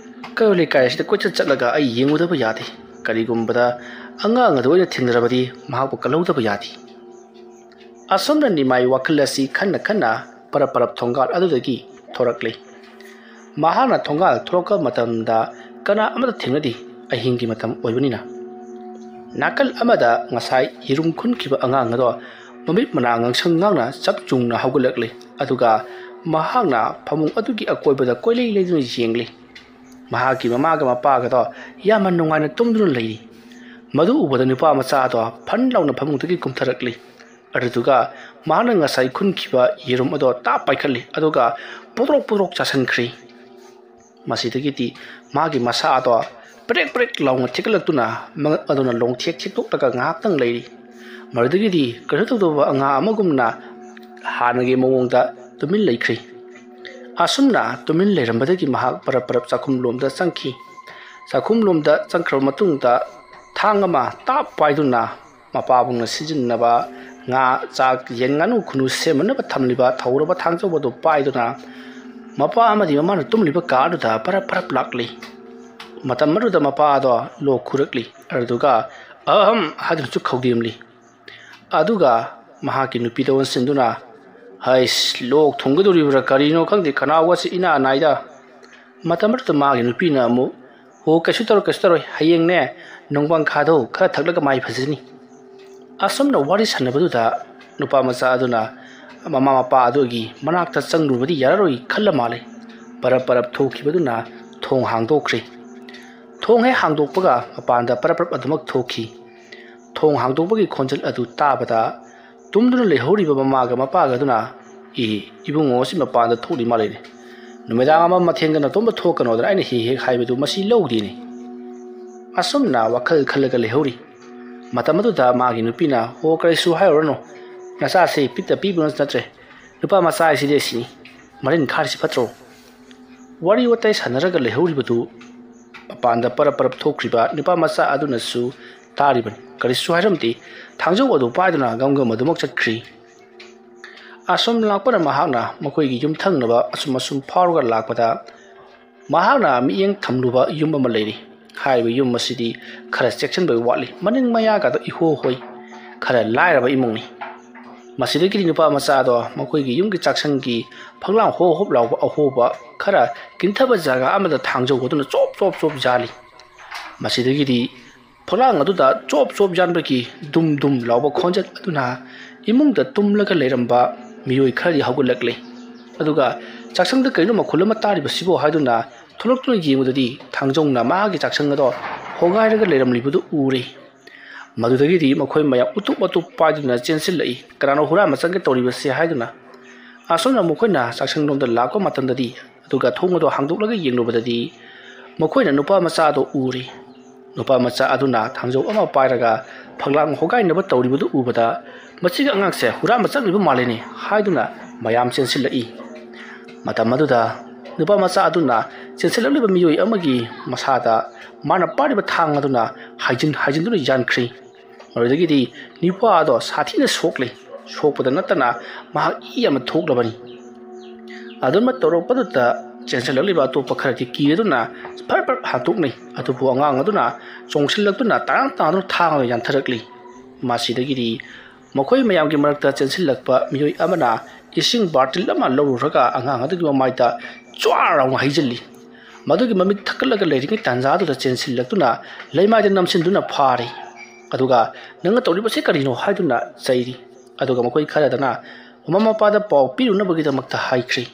ꯀꯩꯔꯣꯜ ꯂꯩꯀꯥꯏ ꯑꯁꯤꯗ ꯀꯣꯏꯆꯠ ꯆꯠꯂꯒ ꯑꯩ ꯌꯦꯡꯉꯨꯗꯕ ꯌꯥꯗꯦ꯫ ꯀꯔꯤꯒꯨꯝꯕꯗ ꯑꯉꯥꯡ ꯑꯗꯨ ꯑꯩꯅ ꯊꯦꯡꯅꯔꯕꯗꯤ ꯃꯍꯥꯛꯄꯨ ꯀꯜꯍꯧꯗꯕ ꯌꯥꯗꯦ꯫" ꯑꯁꯨꯝꯅ ꯅꯤꯃꯥꯏ ꯋꯥꯈꯜ ꯑꯁꯤ ꯈꯟꯅ ꯈꯟꯅ ꯄꯔꯞ ꯄꯔꯞ ꯊꯣꯡꯒꯥꯜ ꯑꯗꯨꯗꯒꯤ ꯊꯣꯔꯛꯂꯤ꯫ ꯃꯍꯥꯛꯅ ꯊꯣꯡꯒꯥꯜ ꯊꯣꯔꯛꯄ ꯃꯇꯝꯗ ꯀꯅꯥ ꯑꯃꯠꯇ ꯊꯦꯡꯅꯗꯦ, ꯑꯍꯤꯡꯒꯤ ꯃꯇꯝ ꯑꯣꯏꯕꯅꯤꯅ꯫ ꯅꯥꯀꯜ ꯑꯃꯗ ꯉꯁꯥꯏ ꯌꯦꯔꯨꯝ ꯈꯨꯟꯈꯤꯕ ꯑꯉꯥꯡ ꯑꯗꯣ ꯃꯃꯤꯠ ꯃꯅꯥ ꯉꯥꯡꯁꯪ ꯉꯥꯡꯅ ꯆꯞ ꯆꯨꯡꯅ ꯍꯧꯒꯠꯂꯛꯂꯤ, ꯑꯗꯨꯒ ꯃꯍꯥꯛꯅ ꯐꯃꯨꯡ ꯑꯗꯨꯒꯤ ꯑꯀꯣꯏꯕꯗ ꯀꯣꯏꯂꯩ ꯂꯩꯗꯨꯅ ꯌꯦꯡꯂꯤ꯫ ꯃꯍꯥꯛꯀꯤ ꯃꯃꯥꯒ ꯃꯄꯥꯒꯗꯣ ꯌꯥꯝꯅ ꯅꯨꯡꯉꯥꯏꯅ ꯇꯨꯝꯗꯨꯅ ꯂꯩꯔꯤ꯫ ꯃꯗꯨ ꯎꯕꯗ ꯅꯨꯄꯥ ꯃꯆꯥ ꯑꯗꯣ ꯐꯟ ꯂꯥꯎꯅ ꯐꯃꯨꯡꯗꯒꯤ ꯀꯨꯝꯊꯔꯛꯂꯤ꯫ ꯑꯗꯨꯗꯨꯒ ꯃꯍꯥꯛꯅ ꯉꯁꯥꯏ ꯈꯨꯟꯈꯤꯕ ꯌꯦꯔꯨꯝ ꯑꯗꯣ ꯇꯥꯞ ꯄꯥꯏꯈꯠꯂꯤ, ꯑꯗꯨꯒ ꯄꯨꯗ꯭ꯔꯣꯛ ꯄꯨꯗ꯭ꯔꯣꯛ ꯆꯥꯁꯤꯟꯈ꯭ꯔꯤ꯫ ꯃꯁꯤꯗꯒꯤꯗꯤ ꯃꯥꯒꯤ ꯃꯁꯥ ꯑꯗꯣ ꯄ꯭ꯔꯦꯛ ꯄ꯭ꯔꯦꯛ ꯂꯥꯎꯅ ꯊꯤꯒꯠꯂꯛꯇꯨꯅ ꯃꯉꯛ ꯑꯗꯨꯅ ꯂꯣꯡꯊꯦꯛ ꯊꯦꯛꯇꯣꯛꯂꯒ ꯉꯥꯏꯍꯥꯛꯇꯪ ꯂꯩꯔꯤ꯫ ꯃꯗꯨꯗꯒꯤꯗꯤ ꯀꯩꯁꯨ ꯇꯧꯗꯕ ꯑꯉꯥꯡ ꯑꯃꯒꯨꯝꯅ ꯍꯥꯟꯅꯒꯤ ꯃꯑꯣꯡꯗ ꯇꯨꯃꯤꯟ ꯂꯩꯈ꯭ꯔꯤ꯫ ꯑꯁꯨꯝꯅ ꯇꯨꯃꯤꯟ ꯂꯩꯔꯝꯕꯗꯒꯤ ꯃꯍꯥꯛ ꯄꯔꯞ ꯄꯔꯞ ꯆꯥꯛꯈꯨꯝ ꯂꯣꯝꯗ ꯆꯪꯈꯤ꯫ ꯆꯥꯛꯈꯨꯝ ꯂꯣꯝꯗ ꯆꯪꯈ꯭ꯔꯕ ꯃꯇꯨꯡꯗ ꯊꯥꯡ ꯑꯃ ꯇꯥꯞ ꯄꯥꯏꯗꯨꯅ ꯃꯄꯥꯕꯨꯡꯅ ꯁꯤꯖꯤꯟꯅꯕ ꯉꯥ, ꯆꯥꯛ, ꯌꯦꯟ, ꯉꯥꯅꯨ, ꯈꯨꯅꯨ ꯁꯦꯝꯅꯅꯕ ꯊꯝꯂꯤꯕ ꯊꯧꯔꯕ ꯊꯥꯡꯖꯧ ꯑꯗꯨ ꯄꯥꯏꯗꯨꯅ ꯃꯄꯥ ꯑꯃꯗꯤ ꯃꯃꯥꯅ ꯇꯨꯝꯂꯤꯕ ꯀꯥ ꯑꯗꯨꯗ ꯄꯔꯞ ꯄꯔꯞ ꯂꯥꯛꯂꯤ꯫ ꯃꯇꯝ ꯑꯗꯨꯗ ꯃꯄꯥ ꯑꯗꯣ ꯂꯣꯛ ꯈꯨꯔꯛꯂꯤ꯫ ꯑꯗꯨꯗꯨꯒ "ꯑꯍꯝ" ꯍꯥꯏꯗꯨꯅꯁꯨ ꯈꯧꯗꯦꯝꯂꯤ꯫ ꯑꯗꯨꯒ ꯃꯍꯥꯛꯀꯤ ꯅꯨꯄꯤꯗ ꯑꯣꯟꯁꯤꯟꯗꯨꯅ, "ꯍꯩꯁ, ꯂꯣꯛ ꯊꯨꯡꯒꯗꯧꯔꯤꯕ꯭ꯔꯥ ꯀꯔꯤꯅꯣ ꯈꯪꯗꯦ, ꯈꯅꯥꯎꯒꯁꯤ ꯏꯅꯥ ꯅꯥꯏꯗ"꯫ ꯃꯇꯝ ꯑꯗꯨꯗ ꯃꯥꯒꯤ ꯅꯨꯄꯤꯅ ꯑꯃꯨꯛ, "ꯍꯣ, ꯀꯩꯁꯨ ꯇꯧꯔꯣꯏ, ꯀꯩꯁꯨ ꯇꯧꯔꯣꯏ, ꯍꯌꯦꯡꯅꯦ ꯅꯣꯡꯕꯥꯡꯈꯥꯗꯣ ꯈꯔ ꯊꯛꯂꯒ ꯃꯥꯏ ꯐꯖꯅꯤ"꯫ ꯑꯁꯨꯝꯅ ꯋꯥꯔꯤ ꯁꯥꯟꯅꯕꯗꯨꯗ ꯅꯨꯄꯥ ꯃꯆꯥ ꯑꯗꯨꯅ ꯃꯃꯥ ꯃꯄꯥ ꯑꯗꯨꯒꯤ ꯃꯅꯥꯛꯇ ꯆꯪꯂꯨꯕꯗꯤ ꯌꯥꯔꯔꯣꯏ ꯈꯜꯂ ꯃꯥꯜꯂꯦ꯫ ꯄꯔꯞ ꯄꯔꯞ ꯊꯣꯛꯈꯤꯕꯗꯨꯅ ꯊꯣꯡ ꯍꯥꯡꯗꯣꯛꯈ꯭ꯔꯦ꯫ ꯊꯣꯡ ꯍꯦꯛ ꯍꯥꯡꯗꯣꯛꯄꯒ ꯃꯄꯥꯟꯗ ꯄꯔꯞ ꯄꯔꯞ ꯑꯗꯨꯃꯛ ꯊꯣꯛꯈꯤ꯫ ꯊꯣꯡ ꯍꯥꯡꯗꯣꯛꯄꯒꯤ ꯈꯣꯟꯖꯦꯜ ꯑꯗꯨ ꯇꯥꯕꯗ ꯇꯨꯝꯗꯨꯅ ꯂꯩꯍꯧꯔꯤꯕ ꯃꯃꯥꯒ ꯃꯄꯥꯒ ꯑꯗꯨꯅ, "ꯏ, ꯏꯕꯨꯡꯉꯣ ꯑꯁꯤ ꯃꯄꯥꯟꯗ ꯊꯣꯛꯂꯤ ꯃꯥꯜꯂꯦꯅꯦ꯫ ꯅꯨꯃꯤꯗꯥꯡ ꯑꯃ ꯃꯊꯦꯡꯗ ꯅꯇꯣꯝꯇ ꯊꯣꯛꯀꯅꯣꯗꯅ ꯑꯩꯅ ꯍꯦꯛ ꯍꯦꯛ ꯍꯥꯏꯕꯗꯨ ꯃꯁꯤ ꯂꯧꯗꯦꯅꯦ"꯫ ꯑꯁꯨꯝꯅ ꯋꯥꯈꯜ ꯈꯜꯂꯒ ꯂꯩꯍꯧꯔꯤ꯫ ꯃꯇꯝ ꯑꯗꯨꯗ ꯃꯥꯒꯤ ꯅꯨꯄꯤꯅ, "ꯍꯣ, ꯀꯔꯤꯁꯨ ꯍꯥꯏꯔꯨꯔꯅꯨ, ꯅꯆꯥꯁꯦ ꯄꯤꯛꯇ ꯄꯤꯕ ꯅꯠꯇ꯭ꯔꯦ, ꯅꯨꯄꯥ ꯃꯆꯥ ꯍꯥꯏꯁꯤꯗꯤ ꯑꯁꯤꯅꯤ, ꯃꯔꯤꯟ ꯈꯥꯔꯤꯁꯤ ꯐꯠꯇ꯭ꯔꯣ?" ꯋꯥꯔꯤ ꯋꯥꯇꯥꯏ ꯁꯥꯟꯅꯔꯒ ꯂꯩꯍꯧꯔꯤꯕꯗꯨ ꯃꯄꯥꯟꯗ ꯄꯔꯞ ꯄꯔꯞ ꯊꯣꯛꯈ꯭ꯔꯤꯕ ꯅꯨꯄꯥ ꯃꯆꯥ ꯑꯗꯨꯅꯁꯨ ꯇꯥꯔꯤꯕꯅꯤ꯫ ꯀꯔꯤꯁꯨ ꯍꯥꯏꯔꯝꯗꯦ꯫ ꯊꯥꯡꯖꯧ ꯑꯗꯨ ꯄꯥꯏꯗꯨꯅ ꯒꯝ ꯒꯝ ꯑꯗꯨꯃꯛ ꯆꯠꯈ꯭ꯔꯤ꯫ ꯑꯁꯨꯝ ꯂꯥꯛꯄꯅ ꯃꯍꯥꯛꯅ ꯃꯈꯣꯏꯒꯤ ꯌꯨꯝꯊꯪꯅꯕ ꯑꯁꯨꯝ ꯑꯁꯨꯝ ꯐꯥꯎꯔꯒ ꯂꯥꯛꯄꯗ ꯃꯍꯥꯛꯅ ꯃꯤꯠꯌꯦꯡ ꯊꯝꯂꯨꯕ ꯌꯨꯝ ꯑꯃ ꯂꯩꯔꯤ꯫ ꯍꯥꯏꯔꯤꯕ ꯌꯨꯝ ꯑꯁꯤꯗꯤ ꯈꯔ ꯆꯦꯛꯁꯤꯟꯕ ꯋꯥꯠꯂꯤ꯫ ꯃꯅꯤꯡ ꯃꯌꯥꯒꯗꯣ ꯏꯍꯣ ꯍꯣꯏ꯫ ꯈꯔ ꯂꯥꯏꯔꯕ ꯏꯃꯨꯡꯅꯤ꯫ ꯃꯁꯤꯗꯒꯤꯗꯤ ꯅꯨꯄꯥ ꯃꯆꯥ ꯑꯗꯣ ꯃꯈꯣꯏꯒꯤ ꯌꯨꯝꯒꯤ ꯆꯥꯛꯁꯪꯒꯤ ꯐꯛꯂꯥꯡ ꯍꯣꯞ ꯍꯣꯞ ꯂꯥꯎꯕ ꯑꯍꯣꯕ ꯈꯔ ꯀꯤꯟꯊꯕ ꯖꯒꯥ ꯑꯃꯗ ꯊꯥꯡꯖꯧ ꯑꯗꯨꯅ ꯆꯣꯞ ꯆꯣꯞ ꯆꯣꯞ ꯌꯥꯜꯂꯤ꯫ ꯃꯁꯤꯗꯒꯤꯗꯤ ꯐꯛꯂꯥꯡ ꯑꯗꯨꯗ ꯆꯣꯞ ꯆꯣꯞ ꯌꯥꯟꯕꯒꯤ ꯗꯨꯝ ꯗꯨꯝ ꯂꯥꯎꯕ ꯈꯣꯟꯖꯦꯜ ꯑꯗꯨꯅ ꯏꯃꯨꯡꯗ ꯇꯨꯝꯂꯒ ꯂꯩꯔꯝꯕ ꯃꯤꯑꯣꯏ ꯈꯔꯗꯤ ꯍꯧꯒꯠꯂꯛꯂꯦ꯫ ꯑꯗꯨꯒ ꯆꯥꯛꯁꯪꯗ ꯀꯩꯅꯣ ꯃꯈꯣꯜ ꯑꯃ ꯇꯥꯔꯤꯕꯁꯤꯕꯣ ꯍꯥꯏꯗꯨꯅ ꯊꯣꯛꯂꯛꯇꯨꯅ ꯌꯦꯡꯕꯗꯗꯤ ꯊꯥꯡꯖꯧꯅ ꯃꯥꯒꯤ ꯆꯥꯛꯁꯪ ꯑꯗꯣ ꯍꯣꯒꯥꯏꯔꯒ ꯂꯩꯔꯝꯂꯤꯕꯗꯨ ꯎꯔꯦ꯫ ꯃꯗꯨꯗꯒꯤꯗꯤ ꯃꯈꯣꯏ ꯃꯌꯥꯝ ꯎꯇꯨꯞ ꯋꯥꯇꯨꯞ ꯄꯥꯏꯗꯨꯅ ꯆꯦꯟꯁꯤꯜꯂꯛꯏ꯫ "ꯀꯅꯥꯅꯣ ꯍꯨꯔꯥꯟꯕ ꯆꯪꯒꯦ ꯇꯧꯔꯤꯕꯁꯦ?" ꯍꯥꯏꯗꯨꯅ꯫ ꯑꯁꯣꯝꯅ ꯃꯈꯣꯏꯅ ꯆꯥꯛꯁꯪꯂꯣꯝꯗ ꯂꯥꯛꯄ ꯃꯇꯝꯗꯗꯤ, ꯑꯗꯨꯒ ꯊꯣꯡ ꯑꯗꯨ ꯍꯥꯡꯗꯣꯛꯂꯒ ꯌꯦꯡꯂꯨꯕꯗꯗꯤ, ꯃꯈꯣꯏꯅ ꯅꯨꯄꯥ ꯃꯆꯥ ꯑꯗꯨ ꯎꯔꯦ꯫ ꯅꯨꯄꯥ ꯃꯆꯥ ꯑꯗꯨꯅ ꯊꯥꯡꯖꯧ ꯑꯃ ꯄꯥꯏꯔꯒ ꯐꯛꯂꯥꯡ ꯍꯣꯒꯥꯏꯅꯕ ꯇꯧꯔꯤꯕꯗꯨ ꯎꯕꯗ, "ꯃꯁꯤꯒꯤ ꯑꯉꯥꯡꯁꯦ ꯍꯨꯔꯥꯟꯕ ꯆꯪꯂꯤꯕ ꯃꯥꯜꯂꯤꯅꯦ" ꯍꯥꯏꯗꯨꯅ ꯃꯌꯥꯝ ꯆꯦꯟꯁꯤꯜꯂꯛꯏ꯫ ꯃꯇꯝ ꯑꯗꯨꯗ ꯅꯨꯄꯥ ꯃꯆꯥ ꯑꯗꯨꯅ ꯆꯦꯟꯁꯤꯜꯂꯛꯂꯤꯕ ꯃꯤꯑꯣꯏ ꯑꯃꯒꯤ ꯃꯁꯥꯗ ꯃꯥꯅ ꯄꯥꯏꯔꯤꯕ ꯊꯥꯡ ꯑꯗꯨꯅ ꯍꯥꯏꯖꯤꯟ ꯍꯥꯏꯖꯤꯟꯗꯨꯅ ꯌꯥꯟꯈ꯭ꯔꯤ꯫ ꯃꯗꯨꯗꯒꯤꯗꯤ ꯅꯨꯄꯥ ꯑꯗꯣ ꯁꯥꯊꯤꯅ ꯁꯣꯛꯂꯦ꯫ ꯁꯣꯛꯄꯗ ꯅꯠꯇꯅ ꯃꯍꯥꯛ ꯏ ꯑꯃ ꯊꯣꯛꯂꯕꯅꯤ꯫ ꯑꯗꯨꯃꯛ ꯇꯧꯔꯛꯄꯗꯨꯗ ꯆꯦꯟꯁꯤꯜꯂꯛꯂꯤꯕ ꯑꯇꯣꯞꯄ ꯈꯔꯗꯤ ꯀꯤꯔꯗꯨꯅ ꯐꯔ ꯐꯔ ꯍꯥꯠꯇꯣꯛꯅꯩ꯫ ꯑꯗꯨꯕꯨ ꯑꯉꯥꯡ ꯑꯗꯨꯅ ꯆꯣꯡꯁꯤꯜꯂꯛꯇꯨꯅ ꯇꯥꯡ ꯇꯥꯡꯗꯨꯅ ꯊꯥꯡ ꯑꯗꯨ ꯌꯥꯟꯊꯔꯛꯂꯤ꯫ ꯃꯁꯤꯗꯒꯤꯗꯤ ꯃꯈꯣꯏ ꯃꯌꯥꯝꯒꯤ ꯃꯔꯛꯇ ꯆꯦꯟꯁꯤꯜꯂꯛꯄ ꯃꯤꯑꯣꯏ ꯑꯃꯅ ꯏꯁꯤꯡ ꯕꯥꯔꯇꯤꯜ ꯑꯃ ꯂꯧꯔꯨꯔꯒ ꯑꯉꯥꯡ ꯑꯗꯨꯒꯤ ꯃꯃꯥꯏꯗ ꯆ꯭ꯋꯥꯔ ꯂꯥꯎꯅ ꯍꯩꯖꯤꯜꯂꯤ꯫ ꯃꯗꯨꯒꯤ ꯃꯃꯤꯠ ꯊꯛꯀꯠꯂꯒ ꯂꯩꯔꯤꯉꯩ ꯇꯥꯟꯖꯥꯗꯨꯗ ꯆꯦꯟꯁꯤꯜꯂꯛꯇꯨꯅ ꯂꯩꯃꯥꯏꯗ ꯅꯝꯁꯤꯟꯗꯨꯅ ꯐꯥꯔꯤ꯫ ꯑꯗꯨꯒ "ꯅꯪꯅ ꯇꯧꯔꯤꯕꯁꯤ ꯀꯔꯤꯅꯣ?" ꯍꯥꯏꯗꯨꯅ ꯆꯩꯔꯤ꯫ ꯑꯗꯨꯒ ꯃꯈꯣꯏ ꯈꯔꯗꯅ ꯃꯃꯥ ꯃꯄꯥꯗ ꯄꯥꯎ ꯄꯤꯔꯨꯅꯕꯒꯤꯗꯃꯛꯇ ꯍꯥꯏꯈ꯭ꯔꯤ꯫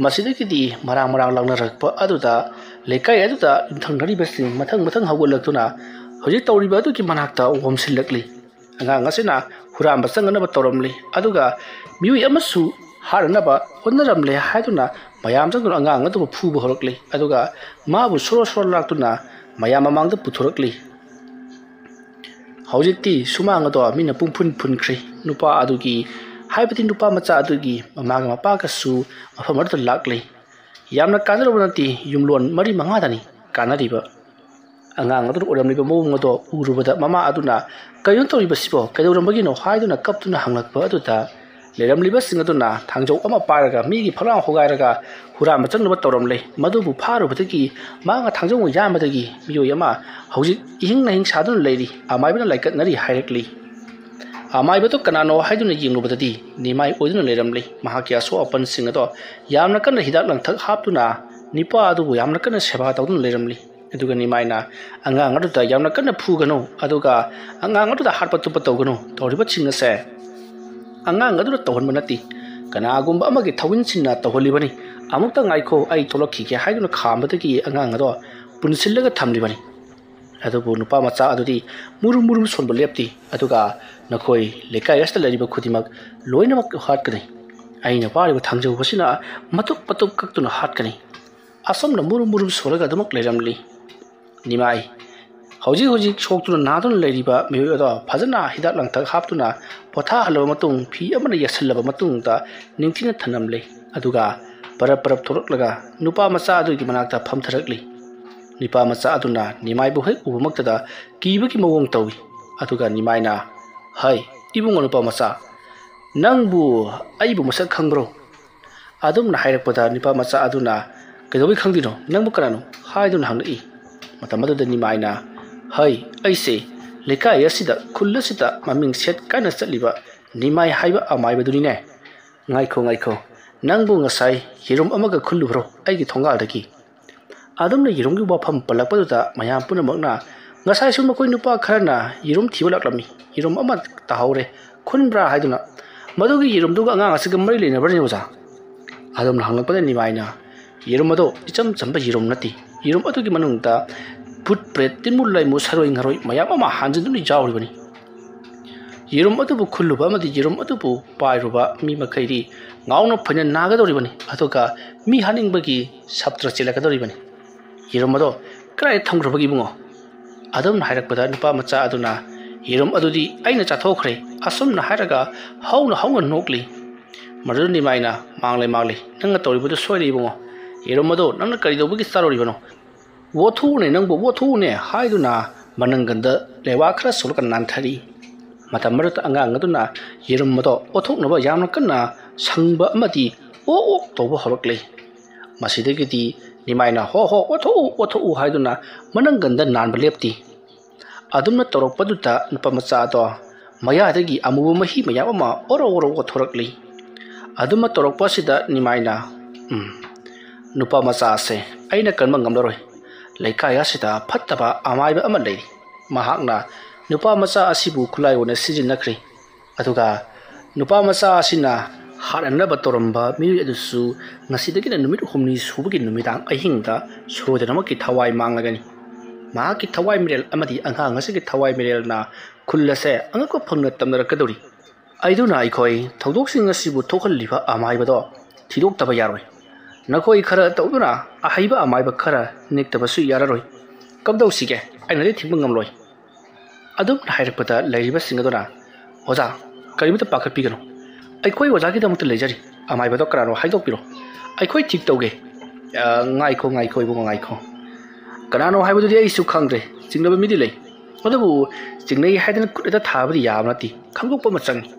ꯃꯁꯤꯗꯒꯤꯗꯤ ꯃꯔꯥꯡ ꯃꯔꯥꯡ ꯂꯥꯎꯅꯔꯛꯄ ꯑꯗꯨꯗ ꯂꯩꯀꯥꯏ ꯑꯗꯨꯗ ꯌꯨꯝꯊꯪꯅꯔꯤꯕꯁꯤꯡ ꯃꯊꯪ ꯃꯊꯪ ꯍꯧꯒꯠꯂꯛꯇꯨꯅ ꯍꯧꯖꯤꯛ ꯇꯧꯔꯤꯕ ꯑꯗꯨꯒꯤ ꯃꯅꯥꯛꯇ ꯑꯣꯝꯁꯤꯜꯂꯛꯂꯤ꯫ ꯑꯉꯥꯡ ꯑꯁꯤꯅ ꯍꯨꯔꯥꯟꯕ ꯆꯪꯅꯅꯕ ꯇꯧꯔꯝꯂꯦ, ꯑꯗꯨꯒ ꯃꯤꯑꯣꯏ ꯑꯃꯁꯨ ꯍꯥꯠꯅꯅꯕ ꯍꯣꯠꯅꯔꯝꯂꯦ ꯍꯥꯏꯗꯨꯅ ꯃꯌꯥꯝ ꯆꯪꯗꯨꯅ ꯑꯉꯥꯡ ꯑꯗꯨꯕꯨ ꯐꯨꯕ ꯍꯧꯔꯛꯂꯤ, ꯑꯗꯨꯒ ꯃꯥꯕꯨ ꯁꯣꯔꯣ ꯁꯣꯔꯣ ꯂꯥꯛꯇꯨꯅ ꯃꯌꯥꯝ ꯃꯃꯥꯡꯗ ꯄꯨꯊꯣꯔꯛꯂꯤ꯫ ꯍꯧꯖꯤꯛꯇꯤ ꯁꯨꯃꯥꯡ ꯑꯗꯣ ꯃꯤꯅ ꯄꯨꯡꯐꯨꯟ ꯐꯨꯟꯈ꯭ꯔꯦ꯫ ꯅꯨꯄꯥ ꯑꯗꯨꯒꯤ, ꯍꯥꯏꯕꯗꯤ ꯅꯨꯄꯥ ꯃꯆꯥ ꯑꯗꯨꯒꯤ ꯃꯃꯥꯒ ꯃꯄꯥꯒꯁꯨ ꯃꯐꯝ ꯑꯗꯨꯗ ꯂꯥꯛꯂꯦ꯫ ꯌꯥꯝꯅ ꯀꯥꯟꯅꯔꯨꯕ ꯅꯠꯇꯦ, ꯌꯨꯝꯂꯣꯟ ꯃꯔꯤ ꯃꯉꯥꯗꯅꯤ ꯀꯥꯟꯅꯔꯤꯕ꯫ ꯑꯉꯥꯡ ꯑꯗꯨꯅ ꯑꯣꯏꯔꯝꯂꯤꯕ ꯃꯑꯣꯡ ꯑꯗꯣ ꯎꯔꯨꯕꯗ ꯃꯃꯥ ꯑꯗꯨꯅ "ꯀꯩꯅꯣ ꯇꯧꯔꯤꯕꯁꯤꯕꯣ? ꯀꯩꯗꯧꯔꯝꯕꯒꯤꯅꯣ?" ꯍꯥꯏꯗꯨꯅ ꯀꯞꯇꯨꯅ ꯍꯪꯂꯛꯄ ꯑꯗꯨꯗ ꯂꯩꯔꯝꯂꯤꯕꯁꯤꯡ ꯑꯗꯨꯅ ꯊꯥꯡꯖꯧ ꯑꯃ ꯄꯥꯏꯔꯒ ꯃꯤꯒꯤ ꯐꯛꯂꯥꯡ ꯍꯣꯒꯥꯏꯔꯒ ꯍꯨꯔꯥꯟꯕ ꯆꯪꯅꯕ ꯇꯧꯔꯝꯂꯦ꯫ ꯃꯗꯨꯕꯨ ꯐꯥꯔꯨꯕꯗꯒꯤ ꯃꯍꯥꯛꯅ ꯊꯥꯡꯖꯧꯅ ꯌꯥꯟꯕꯗꯒꯤ ꯃꯤꯑꯣꯏ ꯑꯃ ꯍꯧꯖꯤꯛ ꯏꯍꯤꯡ ꯅꯥꯍꯤꯡ ꯁꯥꯗꯨꯅ ꯂꯩꯔꯤ꯫ ꯑꯃꯥꯏꯕꯅ ꯂꯥꯏꯀꯠꯅꯔꯤ ꯍꯥꯏꯔꯛꯂꯤ꯫ ꯑꯃꯥꯏꯕꯗꯨ ꯀꯅꯥꯅꯣ ꯍꯥꯏꯗꯨꯅ ꯌꯦꯡꯂꯨꯕꯗꯗꯤ ꯅꯤꯃꯥꯏ ꯑꯣꯏꯗꯨꯅ ꯂꯩꯔꯝꯂꯤ꯫ ꯃꯍꯥꯛꯀꯤ ꯑꯁꯣꯛ ꯑꯄꯟꯁꯤꯡ ꯑꯗꯣ ꯌꯥꯝꯅ ꯀꯟꯅ ꯍꯤꯗꯥꯛ ꯂꯥꯡꯊꯛ ꯍꯥꯞꯇꯨꯅ ꯅꯤꯄꯥ ꯑꯗꯨꯕꯨ ꯌꯥꯝꯅ ꯀꯟꯅ ꯁꯦꯕꯥ ꯇꯧꯗꯨꯅ ꯂꯩꯔꯝꯂꯤ꯫ ꯑꯗꯨꯒ ꯅꯤꯃꯥꯏꯅ ꯑꯉꯥꯡ ꯑꯗꯨꯗ ꯌꯥꯝꯅ ꯀꯟꯅ ꯐꯨꯒꯅꯨ, ꯑꯗꯨꯒ ꯑꯉꯥꯡ ꯑꯗꯨꯗ ꯍꯥꯠꯄ ꯇꯨꯞꯄ ꯇꯧꯒꯅꯨ꯫ ꯇꯧꯔꯤꯕꯁꯤꯡ ꯑꯁꯦ ꯑꯉꯥꯡ ꯑꯗꯨꯅ ꯇꯧꯍꯟꯕ ꯅꯠꯇꯦ, ꯀꯅꯥꯒꯨꯝꯕ ꯑꯃꯒꯤ ꯊꯧꯏꯟꯁꯤꯡꯅ ꯇꯧꯍꯜꯂꯤꯕꯅꯤ꯫ "ꯑꯃꯨꯛꯇ ꯉꯥꯏꯈꯣ, ꯑꯩ ꯊꯣꯛꯂꯛꯈꯤꯒꯦ" ꯍꯥꯏꯗꯨꯅ ꯈꯥꯝꯕꯗꯒꯤ ꯑꯉꯥꯡ ꯑꯗꯣ ꯄꯨꯟꯁꯤꯜꯂꯒ ꯊꯝꯂꯤꯕꯅꯤ꯫ ꯑꯗꯨꯕꯨ ꯅꯨꯄꯥ ꯃꯆꯥ ꯑꯗꯨꯗꯤ ꯃꯨꯔꯨꯝ ꯃꯨꯔꯨꯝ ꯁꯣꯟꯕ ꯂꯦꯞꯇꯦ꯫ ꯑꯗꯨꯒ "ꯅꯈꯣꯏ ꯂꯩꯀꯥꯏ ꯑꯁꯤꯗ ꯂꯩꯔꯤꯕ ꯈꯨꯗꯤꯡꯃꯛ ꯂꯣꯏꯅꯃꯛ ꯍꯥꯠꯀꯅꯤ꯫ ꯑꯩꯅ ꯄꯥꯏꯔꯤꯕ ꯊꯥꯡꯖꯧ ꯑꯁꯤꯅ ꯃꯇꯨꯞ ꯃꯇꯨꯞ ꯀꯛꯇꯨꯅ ꯍꯥꯠꯀꯅꯤ"꯫ ꯑꯁꯨꯝꯅ ꯃꯨꯔꯨꯝ ꯃꯨꯔꯨꯝ ꯁꯣꯜꯂꯒ ꯑꯗꯨꯃꯛ ꯂꯩꯔꯝꯂꯤ꯫ ꯅꯤꯃꯥꯏ ꯍꯧꯖꯤꯛ ꯍꯧꯖꯤꯛ ꯁꯣꯛꯇꯨꯅ ꯅꯥꯗꯨꯅ ꯂꯩꯔꯤꯕ ꯃꯤꯑꯣꯏ ꯑꯗꯣ ꯐꯖꯅ ꯍꯤꯗꯥꯛ ꯂꯥꯡꯊꯛ ꯍꯥꯞꯇꯨꯅ ꯄꯣꯊꯥꯍꯜꯂꯕ ꯃꯇꯨꯡ, ꯐꯤ ꯑꯃꯅ ꯌꯦꯠꯁꯤꯜꯂꯕ ꯃꯇꯨꯡꯗ ꯅꯤꯡꯊꯤꯅ ꯊꯝꯂꯝꯂꯦ꯫ ꯑꯗꯨꯒ ꯄꯔꯞ ꯄꯔꯞ ꯊꯣꯛꯂꯛꯂꯒ ꯅꯨꯄꯥ ꯃꯆꯥ ꯑꯗꯨꯒꯤ ꯃꯅꯥꯛꯇ ꯐꯝꯊꯔꯛꯂꯤ꯫ ꯅꯨꯄꯥ ꯃꯆꯥ ꯑꯗꯨꯅ ꯅꯤꯃꯥꯏꯕꯨ ꯍꯦꯛ ꯎꯕꯃꯛꯇꯗ ꯀꯤꯕꯒꯤ ꯃꯑꯣꯡ ꯇꯧꯏ꯫ ꯑꯗꯨꯒ ꯅꯤꯃꯥꯏꯅ, "ꯍꯩ, ꯏꯕꯨꯡꯉꯣ ꯅꯨꯄꯥ ꯃꯆꯥ, ꯅꯪꯕꯨ ꯑꯩꯕꯨ ꯃꯁꯛ ꯈꯪꯕ꯭ꯔꯣ?" ꯑꯗꯨꯝꯅ ꯍꯥꯏꯔꯛꯄꯗ ꯅꯨꯄꯥ ꯃꯆꯥ ꯑꯗꯨꯅ, "ꯀꯩꯗꯧꯕꯩ ꯈꯪꯗꯣꯏꯅꯣ? ꯅꯪꯕꯨ ꯀꯅꯥꯅꯣ?" ꯍꯥꯏꯗꯨꯅ ꯍꯪꯂꯛꯏ꯫ ꯃꯇꯝ ꯑꯗꯨꯗ ꯅꯤꯃꯥꯏꯅ, "ꯍꯩ, ꯑꯩꯁꯦ ꯂꯩꯀꯥꯏ ꯑꯁꯤꯗ, ꯈꯨꯜ ꯑꯁꯤꯗ ꯃꯃꯤꯡ ꯁꯦꯠ ꯀꯥꯏꯅ ꯆꯠꯂꯤꯕ ꯅꯤꯃꯥꯏ ꯍꯥꯏꯕ ꯑꯃꯥꯏꯕꯗꯨꯅꯤꯅꯦ꯫ ꯉꯥꯏꯈꯣ, ꯉꯥꯏꯈꯣ, ꯅꯪꯕꯨ ꯉꯁꯥꯏ ꯌꯦꯔꯨꯝ ꯑꯃꯒ ꯈꯨꯜꯂꯨꯕ꯭ꯔꯣ ꯑꯩꯒꯤ ꯊꯣꯡꯒꯥꯜꯗꯒꯤ?" ꯑꯗꯨꯝꯅ ꯌꯦꯔꯨꯝꯒꯤ ꯋꯥꯐꯝ ꯄꯜꯂꯛꯄꯗꯨꯗ ꯃꯌꯥꯝ ꯄꯨꯝꯅꯃꯛꯅ, "ꯉꯁꯥꯏꯁꯨ ꯃꯈꯣꯏ ꯅꯨꯄꯥ ꯈꯔꯅ ꯌꯦꯔꯨꯝ ꯊꯤꯕ ꯂꯥꯛꯂꯝꯃꯤ, ꯌꯦꯔꯨꯝ ꯑꯃ ꯇꯥꯍꯧꯔꯦ, ꯈꯨꯟꯕ꯭ꯔꯥ?" ꯍꯥꯏꯗꯨꯅ꯫ "ꯃꯗꯨꯒꯤ ꯌꯦꯔꯨꯝꯗꯨꯒ ꯑꯉꯥꯡ ꯑꯁꯤꯒ ꯃꯔꯤ ꯂꯩꯅꯕ꯭ꯔꯅꯦ, ꯑꯣꯖꯥ?" ꯑꯗꯨꯝꯅ ꯍꯪꯂꯛꯄꯗ ꯅꯤꯃꯥꯏꯅ, "ꯌꯦꯔꯨꯝ ꯑꯗꯣ ꯏꯆꯝ ꯆꯝꯕ ꯌꯦꯔꯨꯝ ꯅꯠꯇꯦ꯫ ꯌꯦꯔꯨꯝ ꯑꯗꯨꯒꯤ ꯃꯅꯨꯡꯗ ꯚꯨꯠ ꯄ꯭ꯔꯦꯠ, ꯇꯤꯟꯃꯨ ꯂꯥꯏꯃꯨ, ꯁꯔꯣꯏ ꯉꯔꯣꯏ ꯃꯌꯥꯝ ꯑꯃ ꯍꯥꯟꯖꯤꯟꯗꯨꯅ ꯌꯥꯎꯔꯤꯕꯅꯤ꯫ ꯌꯦꯔꯨꯝ ꯑꯗꯨꯕꯨ ꯈꯨꯜꯂꯨꯕ ꯑꯃꯗꯤ ꯌꯦꯔꯨꯝ ꯑꯗꯨꯕꯨ ꯄꯥꯏꯔꯨꯕ ꯃꯤ ꯃꯈꯩꯗꯤ ꯉꯥꯎꯅ ꯐꯩꯅ ꯅꯥꯒꯗꯧꯔꯤꯕꯅꯤ, ꯑꯗꯨꯒ ꯃꯤ ꯍꯥꯠꯅꯤꯡꯕꯒꯤ ꯁꯞꯇ꯭ꯔ ꯆꯦꯜꯂꯛꯀꯗꯧꯔꯤꯕꯅꯤ꯫ ꯌꯦꯔꯨꯝ ꯑꯗꯣ ꯀꯗꯥꯏꯗ ꯊꯝꯈ꯭ꯔꯕꯒꯦ, ꯏꯕꯨꯡꯉꯣ?" ꯑꯗꯨꯝꯅ ꯍꯥꯏꯔꯛꯄꯗ ꯅꯨꯄꯥ ꯃꯆꯥ ꯑꯗꯨꯅ, "ꯌꯦꯔꯨꯝ ꯑꯗꯨꯗꯤ ꯑꯩꯅ ꯆꯥꯊꯣꯛꯈ꯭ꯔꯦ"꯫ ꯑꯁꯨꯝꯅ ꯍꯥꯏꯔꯒ ꯍꯧꯅ ꯍꯧꯅ ꯅꯣꯛꯂꯤ꯫ ꯃꯗꯨꯗ ꯅꯤꯃꯥꯏꯅ, "ꯃꯥꯡꯂꯦ, ꯃꯥꯡꯂꯦ, ꯅꯪꯅ ꯇꯧꯔꯤꯕꯗꯨ ꯁꯣꯏꯔꯦ, ꯏꯕꯨꯡꯉꯣ꯫ ꯌꯦꯔꯨꯝ ꯑꯗꯣ ꯅꯪꯅ ꯀꯔꯤꯗꯧꯕꯒꯤ ꯆꯥꯔꯨꯔꯤꯕꯅꯣ? ꯑꯣꯠꯊꯣꯛꯎꯅꯦ ꯅꯪꯕꯨ, ꯑꯣꯠꯊꯣꯛꯎꯅꯦ" ꯍꯥꯏꯗꯨꯅ ꯃꯅꯪꯒꯟꯗ ꯂꯩꯕꯥꯛ ꯈꯔ ꯁꯣꯛꯂꯒ ꯅꯥꯟꯊꯔꯤ꯫ ꯃꯇꯝ ꯑꯗꯨꯗ ꯑꯉꯥꯡ ꯑꯗꯨꯅ ꯌꯦꯔꯨꯝ ꯑꯗꯣ ꯑꯣꯠꯊꯣꯛꯅꯕ ꯌꯥꯝꯅ ꯀꯟꯅ ꯁꯪꯕ ꯑꯃꯗꯤ ꯑꯣꯛ ꯑꯣꯛ ꯇꯧꯕ ꯍꯧꯔꯛꯂꯦ꯫ ꯃꯁꯤꯗꯒꯤꯗꯤ ꯅꯤꯃꯥꯏꯅ, "ꯍꯣ ꯍꯣ, ꯑꯣꯠꯊꯣꯛꯎ, ꯑꯣꯠꯊꯣꯛꯎ" ꯍꯥꯏꯗꯨꯅ ꯃꯅꯪꯒꯟꯗ ꯅꯥꯟꯕ ꯂꯦꯞꯇꯦ꯫ ꯑꯗꯨꯝꯅ ꯇꯧꯔꯛꯄꯗꯨꯗ ꯅꯨꯄꯥ ꯃꯆꯥ ꯑꯗꯣ ꯃꯌꯥꯗꯒꯤ ꯑꯃꯨꯕ ꯃꯍꯤ ꯃꯌꯥꯝ ꯑꯃ ꯑꯣꯔꯣ ꯑꯣꯔꯣ ꯑꯣꯠꯊꯣꯔꯛꯂꯤ꯫ ꯑꯗꯨꯝꯅ ꯇꯧꯔꯛꯄ ꯑꯁꯤꯗ ꯅꯤꯃꯥꯏꯅ, "ꯎꯝ, ꯅꯨꯄꯥ ꯃꯆꯥ ꯑꯁꯦ ꯑꯩꯅ ꯀꯟꯕ ꯉꯝꯂꯔꯣꯏ꯫ ꯂꯩꯀꯥꯏ ꯑꯁꯤꯗ ꯐꯠꯇꯕ ꯑꯃꯥꯏꯕ ꯑꯃ ꯂꯩꯔꯤ꯫ ꯃꯍꯥꯛꯅ ꯅꯨꯄꯥ ꯃꯆꯥ ꯑꯁꯤꯕꯨ ꯈꯨꯠꯂꯥꯏ ꯑꯣꯏꯅ ꯁꯤꯖꯤꯟꯅꯈ꯭ꯔꯦ꯫ ꯑꯗꯨꯒ ꯅꯨꯄꯥ ꯃꯆꯥ ꯑꯁꯤꯅ ꯍꯥꯠꯅꯅꯕ ꯇꯧꯔꯝꯕ ꯃꯤꯑꯣꯏ ꯑꯗꯨꯁꯨ ꯉꯁꯤꯗꯒꯤꯅ ꯅꯨꯃꯤꯠ ꯍꯨꯝꯅꯤ ꯁꯨꯕꯒꯤ ꯅꯨꯃꯤꯗꯥꯡ ꯑꯍꯤꯡꯗ ꯁꯣꯏꯗꯅꯃꯛꯀꯤ ꯊꯋꯥꯏ ꯃꯥꯡꯂꯒꯅꯤ꯫ ꯃꯍꯥꯛꯀꯤ ꯊꯋꯥꯏ ꯃꯤꯔꯦꯜ ꯑꯃꯗꯤ ꯑꯉꯥꯡ ꯑꯁꯤꯒꯤ ꯊꯋꯥꯏ ꯃꯤꯔꯦꯜꯅ ꯈꯨꯜ ꯑꯁꯦ ꯑꯉꯛꯄ ꯐꯪꯅ ꯇꯝꯅꯔꯛꯀꯗꯧꯔꯤ꯫ ꯑꯗꯨꯅ ꯑꯩꯈꯣꯏ ꯊꯧꯗꯣꯛꯁꯤꯡ ꯑꯁꯤꯕꯨ ꯊꯣꯛꯍꯜꯂꯤꯕ ꯑꯃꯥꯏꯕꯗꯣ ꯊꯤꯗꯣꯛꯇꯕ ꯌꯥꯔꯣꯏ꯫ ꯅꯈꯣꯏ ꯈꯔ ꯇꯧꯗꯨꯅ ꯑꯍꯩꯕ ꯑꯃꯥꯏꯕ ꯈꯔ ꯅꯦꯛꯇꯕꯁꯨ ꯌꯥꯔꯔꯣꯏ꯫ ꯀꯝꯗꯧꯁꯤꯒꯦ? ꯑꯩꯅꯗꯤ ꯊꯤꯡꯕ ꯉꯝꯂꯣꯏ꯫ ꯑꯗꯨꯝꯅ ꯍꯥꯏꯔꯛꯄꯗ ꯂꯩꯔꯤꯕꯁꯤꯡ ꯑꯗꯨꯅ, "ꯑꯣꯖꯥ, ꯀꯔꯤꯃꯇ ꯄꯥꯈꯠꯄꯤꯒꯅꯨ꯫ ꯑꯩꯈꯣꯏ ꯑꯣꯖꯥꯒꯤꯗꯃꯛꯇ ꯂꯩꯖꯔꯤ꯫ ꯑꯃꯥꯏꯕꯗꯣ ꯀꯅꯥꯅꯣ ꯍꯥꯏꯗꯣꯛꯄꯤꯔꯣ꯫ ꯑꯩꯈꯣꯏ ꯊꯤꯛ ꯇꯧꯒꯦ꯫" "ꯑ, ꯉꯥꯏꯈꯣ, ꯉꯥꯏꯈꯣ, ꯏꯕꯨꯡꯉꯣ, ꯉꯥꯏꯈꯣ꯫ ꯀꯅꯥꯅꯣ ꯍꯥꯏꯕꯗꯨꯗꯤ ꯑꯩꯁꯨ ꯈꯪꯗ꯭ꯔꯦ꯫ ꯆꯤꯡꯅꯕ ꯃꯤꯗꯤ ꯂꯩ꯫ ꯑꯗꯨꯕꯨ ꯆꯤꯡꯅꯩ ꯍꯥꯏꯗꯅ ꯈꯨꯠ ꯍꯦꯛꯇ ꯊꯥꯕꯗꯤ ꯌꯥꯕ ꯅꯠꯇꯦ꯫ ꯈꯪꯗꯣꯛꯄ ꯑꯃ ꯆꯪꯏ꯫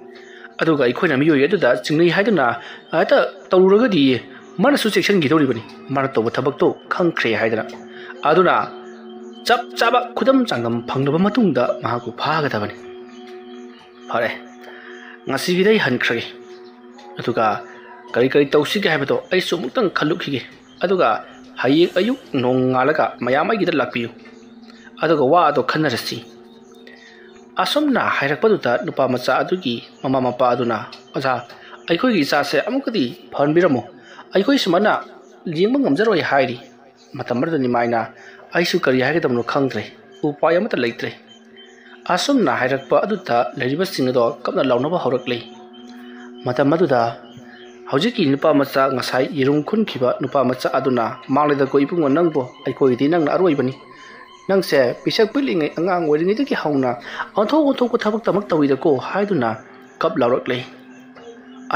ꯑꯗꯨꯒ ꯑꯩꯈꯣꯏꯅ ꯃꯤꯑꯣꯏ ꯑꯗꯨꯗ ꯆꯤꯡꯅꯩ ꯍꯥꯏꯗꯨꯅ ꯍꯦꯛꯇ ꯇꯧꯔꯨꯔꯒꯗꯤ ꯃꯥꯅꯁꯨ ꯆꯦꯛꯁꯤꯟꯈꯤꯗꯧꯔꯤꯕꯅꯤ, ꯃꯥꯅ ꯇꯧꯕ ꯊꯕꯛꯇꯣ ꯈꯪꯈ꯭ꯔꯦ ꯍꯥꯏꯗꯅ꯫ ꯑꯗꯨꯅ ꯆꯞ ꯆꯥꯕ ꯈꯨꯗꯝ ꯆꯥꯡꯗꯝ ꯐꯪꯂꯕ ꯃꯇꯨꯡꯗ ꯃꯍꯥꯛꯄꯨ ꯐꯥꯒꯗꯕꯅꯤ꯫" ꯐꯔꯦ, ꯉꯁꯤꯒꯤꯗꯤ ꯑꯩ ꯍꯟꯈ꯭ꯔꯒꯦ꯫ ꯑꯗꯨꯒ ꯀꯔꯤ ꯀꯔꯤ ꯇꯧꯁꯤꯒꯦ ꯍꯥꯏꯕꯗꯣ ꯑꯩꯁꯨ ꯑꯃꯨꯛꯇꯪ ꯈꯜꯂꯨꯈꯤꯒꯦ꯫ ꯑꯗꯨꯒ ꯍꯌꯦꯡ ꯑꯌꯨꯛ ꯅꯣꯡꯉꯥꯜꯂꯒ ꯃꯌꯥꯝ ꯑꯩꯒꯤꯗ ꯂꯥꯛꯄꯤꯌꯨ꯫ ꯑꯗꯨꯒ ꯋꯥ ꯑꯗꯣ ꯈꯟꯅꯔꯁꯤ꯫ ꯑꯁꯨꯝꯅ ꯍꯥꯏꯔꯛꯄꯗꯨꯗ ꯅꯨꯄꯥ ꯃꯆꯥ ꯑꯗꯨꯒꯤ ꯃꯃꯥ ꯃꯄꯥ ꯑꯗꯨꯅ, "ꯑꯣꯖꯥ, ꯑꯩꯈꯣꯏꯒꯤ ꯏꯆꯥꯁꯦ ꯑꯃꯨꯛꯀꯗꯤ ꯐꯍꯟꯕꯤꯔꯝꯃꯨ꯫ ꯑꯩꯈꯣꯏ ꯁꯨꯃꯥꯏꯅ ꯌꯦꯡꯕ ꯉꯝꯖꯔꯣꯏ" ꯍꯥꯏꯔꯤ꯫ ꯃꯇꯝ ꯑꯗꯨꯗ ꯅꯤꯃꯥꯏꯅ, "ꯑꯩꯁꯨ ꯀꯔꯤ ꯍꯥꯏꯒꯗꯕꯅꯣ ꯈꯪꯗ꯭ꯔꯦ꯫ ꯎꯄꯥꯏ ꯑꯃꯠꯇ ꯂꯩꯇ꯭ꯔꯦ꯫" ꯑꯁꯨꯝꯅ ꯍꯥꯏꯔꯛꯄ ꯑꯗꯨꯗ ꯂꯩꯔꯤꯕꯁꯤꯡ ꯑꯗꯣ ꯀꯞꯅ ꯂꯥꯎꯅꯕ ꯍꯧꯔꯛꯂꯦ꯫ ꯃꯇꯝ ꯑꯗꯨꯗ ꯍꯧꯖꯤꯛꯀꯤ ꯅꯨꯄꯥ ꯃꯆꯥ, ꯉꯁꯥꯏ ꯌꯦꯔꯨꯝ ꯈꯨꯟꯈꯤꯕ ꯅꯨꯄꯥ ꯃꯆꯥ ꯑꯗꯨꯅ ꯃꯥꯡꯂꯦꯗꯀꯣ ꯏꯕꯨꯡꯉꯣ, ꯅꯪꯕꯨ ꯑꯩꯈꯣꯏꯒꯤꯗꯤ ꯅꯪꯅ ꯑꯔꯣꯏꯕꯅꯤ꯫ ꯅꯪꯁꯦ ꯄꯤꯁꯛ ꯄꯤꯛꯂꯤꯉꯩ, ꯑꯉꯥꯡ ꯑꯣꯏꯔꯤꯉꯩꯗꯒꯤ ꯍꯧꯅ ꯑꯣꯟꯊꯣꯛ ꯑꯣꯟꯊꯣꯛꯄ ꯊꯕꯛꯇꯃꯛ ꯇꯧꯏꯗꯀꯣ ꯍꯥꯏꯗꯨꯅ ꯀꯞ ꯂꯥꯎꯔꯛꯂꯦ꯫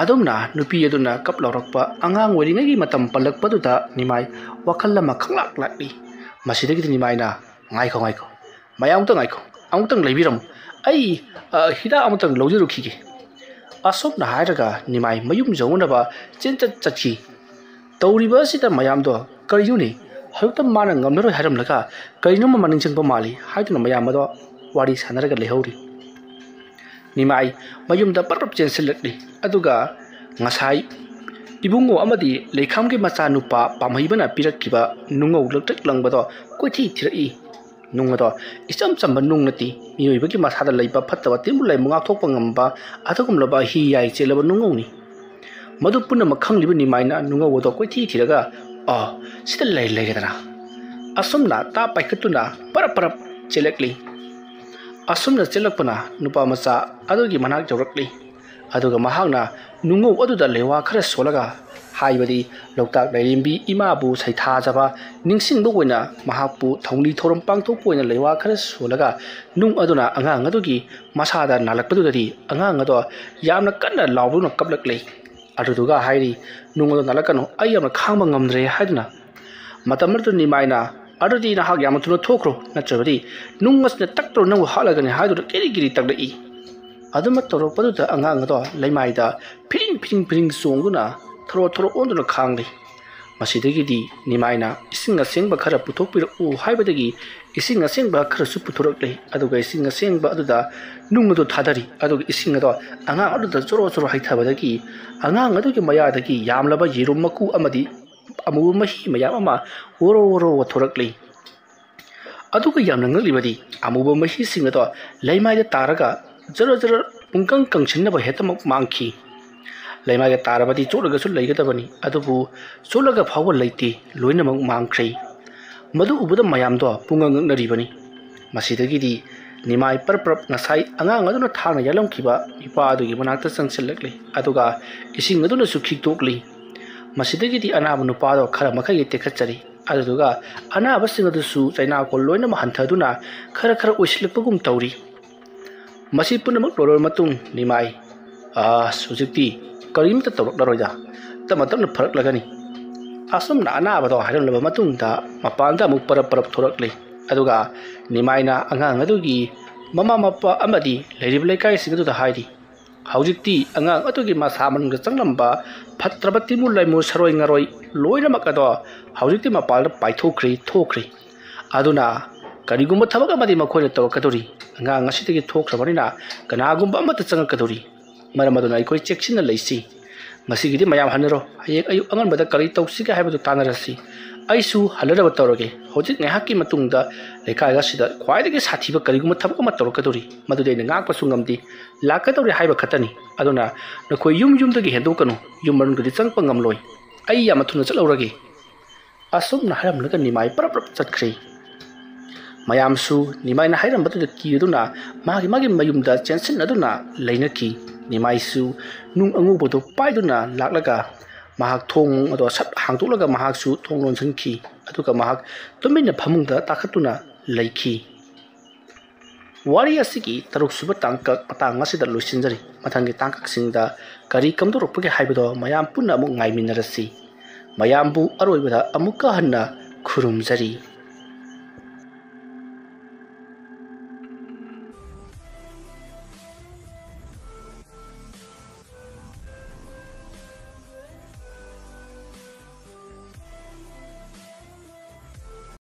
ꯑꯗꯨꯝꯅ ꯅꯨꯄꯤ ꯑꯗꯨꯅ ꯀꯞ ꯂꯥꯎꯔꯛꯄ ꯑꯉꯥꯡ ꯑꯣꯏꯔꯤꯉꯩꯒꯤ ꯃꯇꯝ ꯄꯜꯂꯛꯄꯗꯨꯗ ꯅꯤꯃꯥꯏ ꯋꯥꯈꯜ ꯑꯃ ꯈꯪꯂꯥꯛ ꯂꯥꯛꯂꯤ꯫ ꯃꯁꯤꯗꯒꯤꯗꯤ ꯅꯤꯃꯥꯏꯅ, "ꯉꯥꯏꯈꯣ, ꯉꯥꯏꯈꯣ, ꯃꯌꯥꯝ ꯑꯃꯨꯛꯇ ꯉꯥꯏꯈꯣ, ꯑꯃꯨꯛꯇꯪ ꯂꯩꯕꯤꯔꯝꯃꯨ꯫ ꯑꯩ, ꯑ, ꯍꯤꯗꯥꯛ ꯑꯃꯇꯪ ꯂꯧꯖꯔꯨꯈꯤꯒꯦ꯫" ꯑꯁꯨꯝꯅ ꯍꯥꯏꯔꯒ ꯅꯤꯃꯥꯏ ꯃꯌꯨꯝ ꯌꯧꯅꯅꯕ ꯆꯦꯟꯆꯠ ꯆꯠꯈꯤ꯫ ꯇꯧꯔꯤꯕ ꯑꯁꯤꯗ ꯃꯌꯥꯝꯗꯣ, "ꯀꯔꯤꯅꯣꯅꯦ? ꯍꯧꯖꯤꯛꯇ ꯃꯥꯅ ꯉꯝꯂꯔꯣꯏ ꯍꯥꯏꯔꯝꯂꯒ ꯀꯔꯤꯅꯣꯃ ꯃꯅꯤꯡ ꯆꯪꯕ ꯃꯥꯜꯂꯤ" ꯍꯥꯏꯗꯨꯅ ꯃꯌꯥꯝ ꯑꯗꯣ ꯋꯥꯔꯤ ꯁꯥꯟꯅꯔꯒ ꯂꯩꯍꯧꯔꯤ꯫ ꯅꯤꯃꯥꯏ ꯃꯌꯨꯝꯗ ꯄꯔꯞ ꯆꯦꯟꯁꯤꯜꯂꯛꯂꯤ꯫ ꯑꯗꯨꯒ ꯉꯁꯥꯏ ꯏꯕꯨꯡꯉꯣ ꯑꯃꯗꯤ ꯂꯩꯈꯥꯝꯒꯤ ꯃꯆꯥꯅꯨꯄꯥ ꯄꯥꯝꯍꯩꯕꯅ ꯄꯤꯔꯛꯈꯤꯕ ꯅꯨꯡꯉꯧ ꯂꯪꯇ꯭ꯔꯤꯛ ꯂꯪꯕꯗꯣ ꯀꯣꯏꯊꯤ ꯊꯤꯔꯛꯏ꯫ ꯅꯨꯡ ꯑꯗꯣ ꯏꯆꯝ ꯆꯝꯕ ꯅꯨꯡ ꯅꯠꯇꯦ, ꯃꯤꯑꯣꯏꯕꯒꯤ ꯃꯁꯥꯗ ꯂꯩꯕ ꯐꯠꯇꯕ ꯇꯤꯟꯕꯨ ꯂꯩꯃꯨ ꯉꯥꯛꯊꯣꯛꯄ ꯉꯝꯕ ꯑꯗꯨꯒꯨꯝꯂꯕ ꯍꯤ ꯌꯥꯏ ꯆꯦꯜꯂꯕ ꯅꯨꯡꯉꯧꯅꯤ꯫ ꯃꯗꯨ ꯄꯨꯝꯅꯃꯛ ꯈꯪꯂꯤꯕ ꯅꯤꯃꯥꯏꯅ ꯅꯨꯡꯉꯧ ꯑꯗꯣ ꯀꯣꯏꯊꯤ ꯊꯤꯔꯒ, "ꯑꯣ, ꯁꯤꯗ ꯂꯩ ꯂꯩꯔꯦꯗꯅ"꯫ ꯑꯁꯨꯝꯅ ꯇꯥ ꯄꯥꯏꯈꯠꯇꯨꯅ ꯄꯔꯞ ꯄꯔꯞ ꯆꯦꯜꯂꯛꯂꯤ꯫ ꯑꯁꯨꯝꯅ ꯆꯦꯜꯂꯛꯄꯅ ꯅꯨꯄꯥ ꯃꯆꯥ ꯑꯗꯨꯒꯤ ꯃꯅꯥꯛ ꯌꯧꯔꯛꯂꯤ꯫ ꯑꯗꯨꯒ ꯃꯍꯥꯛꯅ ꯅꯨꯡꯉꯧ ꯑꯗꯨꯗ ꯂꯩꯋꯥ ꯈꯔ ꯁꯣꯜꯂꯒ, ꯍꯥꯏꯕꯗꯤ ꯂꯣꯛꯇꯥꯛ ꯂꯥꯏꯔꯦꯝꯕꯤ ꯏꯃꯥꯕꯨ ꯁꯩꯊꯥꯖꯕ ꯅꯤꯡꯁꯤꯡꯕ ꯑꯣꯏꯅ ꯃꯍꯥꯛꯄꯨ ꯊꯧꯅꯤ ꯊꯧꯔꯝ ꯄꯥꯡꯊꯣꯛꯄ ꯑꯣꯏꯅ ꯂꯩꯋꯥ ꯈꯔ ꯁꯣꯜꯂꯒ, ꯅꯨꯡ ꯑꯗꯨꯅ ꯑꯉꯥꯡ ꯑꯗꯨꯒꯤ ꯃꯁꯥꯗ ꯅꯥꯜꯂꯛꯄꯗꯨꯗꯗꯤ ꯑꯉꯥꯡ ꯑꯗꯣ ꯌꯥꯝꯅ ꯀꯟꯅ ꯂꯥꯎꯗꯨꯅ ꯀꯞꯂꯛꯂꯦ꯫ ꯑꯗꯨꯗꯨꯒ ꯍꯥꯏꯔꯤ, "ꯅꯨꯡ ꯑꯗꯣ ꯅꯥꯜꯂꯛꯀꯅꯨ, ꯑꯩ ꯌꯥꯝꯅ ꯈꯥꯡꯕ ꯉꯝꯗ꯭ꯔꯦ" ꯍꯥꯏꯗꯨꯅ꯫ ꯃꯇꯝ ꯑꯗꯨꯗ ꯅꯤꯃꯥꯏꯅ, "ꯑꯗꯨꯗꯤ ꯅꯍꯥꯛ ꯌꯥꯝꯅ ꯊꯨꯅ ꯊꯣꯛꯈ꯭ꯔꯣ, ꯅꯠꯇ꯭ꯔꯕꯗꯤ ꯅꯨꯡ ꯑꯁꯤꯅ ꯇꯛꯇ꯭ꯔꯣ ꯅꯪꯕꯨ ꯍꯥꯠꯂꯒꯅꯤ" ꯍꯥꯏꯗꯨꯅ ꯀꯤꯔꯤ ꯀꯤꯔꯤ ꯇꯛꯂꯛꯏ꯫ ꯑꯗꯨꯃꯛ ꯇꯧꯔꯛꯄꯗꯨꯗ ꯑꯉꯥꯡ ꯑꯗꯣ ꯂꯩꯃꯥꯏꯗ ꯐꯤꯔꯤꯡ ꯐꯤꯔꯤꯡ ꯐꯤꯔꯤꯡ ꯆꯣꯡꯗꯨꯅ ꯊꯣꯔꯣ ꯊꯣꯔꯣ ꯑꯣꯟꯗꯨꯅ ꯈꯥꯡꯂꯤ꯫ ꯃꯁꯤꯗꯒꯤꯗꯤ ꯅꯤꯃꯥꯏꯅ ꯏꯁꯤꯡ ꯑꯁꯦꯡꯕ ꯈꯔ ꯄꯨꯊꯣꯛꯄꯤꯔꯛꯎ ꯍꯥꯏꯕꯗꯒꯤ ꯏꯁꯤꯡ ꯑꯁꯦꯡꯕ ꯈꯔꯁꯨ ꯄꯨꯊꯣꯔꯛꯂꯦ꯫ ꯑꯗꯨꯒ ꯏꯁꯤꯡ ꯑꯁꯦꯡꯕ ꯑꯗꯨꯗ ꯅꯨꯡ ꯑꯗꯨ ꯊꯥꯗꯔꯤ꯫ ꯑꯗꯨꯒ ꯏꯁꯤꯡ ꯑꯗꯣ ꯑꯉꯥꯡ ꯑꯗꯨꯗ ꯆꯣꯔꯣ ꯆꯣꯔꯣ ꯍꯩꯊꯕꯗꯒꯤ ꯑꯉꯥꯡ ꯑꯗꯨꯒꯤ ꯃꯌꯥꯗꯒꯤ ꯌꯥꯝꯂꯕ ꯌꯦꯔꯨꯝ ꯃꯀꯨ ꯑꯃꯗꯤ ꯑꯃꯨꯕ ꯃꯍꯤ ꯃꯌꯥꯝ ꯑꯃ ꯑꯣꯔꯣ ꯑꯣꯔꯣ ꯊꯣꯔꯛꯂꯤ꯫ ꯑꯗꯨꯒ ꯌꯥꯝꯅ ꯉꯛꯂꯤꯕꯗꯤ ꯑꯃꯨꯕ ꯃꯍꯤꯁꯤꯡ ꯑꯗꯣ ꯂꯩꯃꯥꯏꯗ ꯇꯥꯔꯒ ꯖꯔ ꯖꯔ ꯄꯨꯡꯀꯪ ꯀꯪꯁꯤꯟꯅꯕ ꯍꯦꯛꯇꯃꯛ ꯃꯥꯡꯈꯤ꯫ ꯂꯩꯃꯥꯏꯗ ꯇꯥꯔꯕꯗꯤ ꯆꯣꯠꯂꯒꯁꯨ ꯂꯩꯒꯗꯕꯅꯤ, ꯑꯗꯨꯕꯨ ꯆꯣꯠꯂꯒ ꯐꯥꯎꯕ ꯂꯩꯇꯦ, ꯂꯣꯏꯅꯃꯛ ꯃꯥꯡꯈ꯭ꯔꯦ꯫ ꯃꯗꯨ ꯎꯕꯗ ꯃꯌꯥꯝꯗꯣ ꯄꯨꯡꯉꯛ ꯉꯛꯅꯔꯤꯕꯅꯤ꯫ ꯃꯁꯤꯗꯒꯤꯗꯤ ꯅꯤꯃꯥꯏ ꯄꯔꯞ ꯄꯔꯞ ꯉꯁꯥꯏ ꯑꯉꯥꯡ ꯑꯗꯨꯅ ꯊꯥꯡꯅ ꯌꯥꯜꯂꯝꯈꯤꯕ ꯅꯨꯄꯥ ꯑꯗꯨꯒꯤ ꯃꯅꯥꯛꯇ ꯆꯪꯁꯤꯜꯂꯛꯂꯤ, ꯑꯗꯨꯒ ꯏꯁꯤꯡ ꯑꯗꯨꯅꯁꯨ ꯈꯤꯛꯇꯣꯛꯂꯤ꯫ ꯃꯁꯤꯗꯒꯤꯗꯤ ꯑꯅꯥꯕ ꯅꯨꯄꯥ ꯑꯗꯣ ꯈꯔ ꯃꯈꯩꯒꯤ ꯇꯦꯛꯈꯠꯆꯔꯤ꯫ ꯑꯗꯨꯗꯨꯒ ꯑꯅꯥꯕꯁꯤꯡ ꯑꯗꯨꯁꯨ ꯆꯩꯅꯥꯀꯣꯜ ꯂꯣꯏꯅꯃꯛ ꯍꯟꯊꯗꯨꯅ ꯈꯔ ꯈꯔ ꯑꯣꯏꯁꯤꯜꯂꯛꯄꯒꯨꯝ ꯇꯧꯔꯤ꯫ ꯃꯁꯤ ꯄꯨꯝꯅꯃꯛ ꯂꯣꯏꯔꯕ ꯃꯇꯨꯡ ꯅꯤꯃꯥꯏ, "ꯑꯁ, ꯍꯧꯖꯤꯛꯇꯤ ꯀꯔꯤꯝꯇ ꯇꯧꯔꯛꯂꯔꯣꯏꯗ, ꯇꯞꯅ ꯇꯞꯅ ꯐꯔꯛꯂꯒꯅꯤ"꯫ ꯑꯁꯨꯝꯅ ꯑꯅꯥꯕꯗꯣ ꯍꯥꯏꯔꯝꯂꯕ ꯃꯇꯨꯡꯗ ꯃꯄꯥꯟꯗ ꯑꯃꯨꯛ ꯄꯔꯞ ꯄꯔꯞ ꯊꯣꯔꯛꯂꯤ꯫ ꯑꯗꯨꯒ ꯅꯤꯃꯥꯏꯅ ꯑꯉꯥꯡ ꯑꯗꯨꯒꯤ ꯃꯃꯥ ꯃꯄꯥ ꯑꯃꯗꯤ ꯂꯩꯔꯤꯕ ꯂꯩꯀꯥꯏꯁꯤꯡ ꯑꯗꯨꯗ ꯍꯥꯏꯔꯤ, "ꯍꯧꯖꯤꯛꯇꯤ ꯑꯉꯥꯡ ꯑꯗꯨꯒꯤ ꯃꯁꯥ ꯃꯅꯨꯡꯗ ꯆꯪꯂꯝꯕ ꯐꯠꯇ꯭ꯔꯕ ꯇꯤꯟꯃꯨ ꯂꯥꯏꯃꯨ ꯁꯔꯣꯏ ꯉꯔꯣꯏ ꯂꯣꯏꯅꯃꯛ ꯑꯗꯣ ꯍꯧꯖꯤꯛꯇꯤ ꯃꯄꯥꯟꯗ ꯄꯥꯏꯊꯣꯛꯈ꯭ꯔꯦ, ꯊꯣꯛꯈ꯭ꯔꯦ꯫ ꯑꯗꯨꯅ ꯀꯔꯤꯒꯨꯝꯕ ꯊꯕꯛ ꯑꯃꯗꯤ ꯃꯈꯣꯏꯅ ꯇꯧꯔꯛꯀꯗꯧꯔꯤ꯫ ꯑꯉꯥꯡ ꯑꯁꯤꯗꯒꯤ ꯊꯣꯛꯈ꯭ꯔꯕꯅꯤꯅ ꯀꯅꯥꯒꯨꯝꯕ ꯑꯃꯠꯇ ꯆꯪꯉꯛꯀꯗꯧꯔꯤ꯫ ꯃꯔꯝ ꯑꯗꯨꯅ ꯑꯩꯈꯣꯏ ꯆꯦꯛꯁꯤꯟꯅ ꯂꯩꯁꯤ"꯫ "ꯉꯁꯤꯒꯤꯗꯤ ꯃꯌꯥꯝ ꯍꯟꯅꯔꯣ, ꯍꯌꯦꯡ ꯑꯌꯨꯛ ꯑꯉꯟꯕꯗ ꯀꯔꯤ ꯇꯧꯁꯤꯒꯦ ꯍꯥꯏꯕꯗꯨ ꯇꯥꯟꯅꯔꯁꯤ꯫ ꯑꯩꯁꯨ ꯍꯜꯂꯗꯕ ꯇꯧꯔꯒꯦ꯫ ꯍꯧꯖꯤꯛ ꯉꯥꯏꯍꯥꯛꯀꯤ ꯃꯇꯨꯡꯗ ꯂꯩꯀꯥꯏ ꯑꯁꯤꯗ ꯈ꯭ꯋꯥꯏꯗꯒꯤ ꯁꯥꯊꯤꯕ ꯀꯔꯤꯒꯨꯝꯕ ꯊꯕꯛ ꯑꯃ ꯇꯧꯔꯛꯀꯗꯧꯔꯤ, ꯃꯗꯨꯗꯤ ꯑꯩꯅ ꯉꯥꯛꯄꯁꯨ ꯉꯝꯗꯦ꯫ ꯂꯥꯛꯀꯗꯧꯔꯤ ꯍꯥꯏꯕ ꯈꯛꯇꯅꯤ꯫ ꯑꯗꯨꯅ ꯅꯈꯣꯏ ꯌꯨꯝ ꯌꯨꯝꯗꯒꯤ ꯍꯦꯟꯗꯣꯛꯀꯅꯨ, ꯌꯨꯝ ꯃꯅꯨꯡꯗꯗꯤ ꯆꯪꯉꯛꯄ ꯉꯝꯂꯣꯏ꯫ ꯑꯩ ꯌꯥꯝꯅ ꯊꯨꯅ ꯆꯠꯍꯧꯔꯒꯦ"꯫ ꯑꯁꯨꯝꯅ ꯍꯥꯏꯔꯝꯂꯒ ꯅꯤꯃꯥꯏ ꯄꯔꯞ ꯄꯔꯞ ꯆꯠꯈ꯭ꯔꯦ꯫ ꯃꯌꯥꯝꯁꯨ ꯅꯤꯃꯥꯏꯅ ꯍꯥꯏꯔꯝꯕꯗꯨꯗ ꯀꯤꯗꯨꯅ ꯃꯥꯒꯤ ꯃꯥꯒꯤ ꯃꯌꯨꯝꯗ ꯆꯦꯟꯁꯤꯟꯅꯗꯨꯅ ꯂꯩꯅꯈꯤ꯫ ꯅꯤꯃꯥꯏꯁꯨ ꯅꯨꯡ ꯑꯉꯧꯕꯗꯨ ꯄꯥꯏꯗꯨꯅ ꯂꯥꯛꯂꯒ ꯃꯍꯥꯛ ꯊꯣꯡ ꯑꯗꯣ ꯁꯠ ꯍꯥꯡꯗꯣꯛꯂꯒ ꯃꯍꯥꯛꯁꯨ ꯊꯣꯡ ꯂꯣꯟꯁꯤꯟꯈꯤ꯫ ꯑꯗꯨꯒ ꯃꯍꯥꯛ ꯇꯨꯃꯤꯟꯅ ꯐꯃꯨꯡꯗ ꯇꯥꯈꯠꯇꯨꯅ ꯂꯩꯈꯤ꯫ ꯋꯥꯔꯤ ꯑꯁꯤꯒꯤ ꯇꯔꯨꯛ ꯁꯨꯕ ꯇꯥꯡꯀꯛ ꯃꯇꯥꯡ ꯑꯁꯤꯗ ꯂꯣꯏꯁꯤꯟꯖꯔꯤ꯫ ꯃꯊꯪꯒꯤ ꯇꯥꯡꯀꯛꯁꯤꯡꯗ ꯀꯔꯤ ꯀꯝꯗꯧꯔꯛꯄꯒꯦ ꯍꯥꯏꯕꯗꯣ ꯃꯌꯥꯝ ꯄꯨꯟꯅ ꯑꯃꯨꯛ ꯉꯥꯏꯃꯤꯟꯅꯔꯁꯤ꯫ ꯃꯌꯥꯝꯕꯨ ꯑꯔꯣꯏꯕꯗ ꯑꯃꯨꯛꯀ ꯍꯟꯅ ꯈꯨꯔꯨꯝꯖꯔꯤ꯫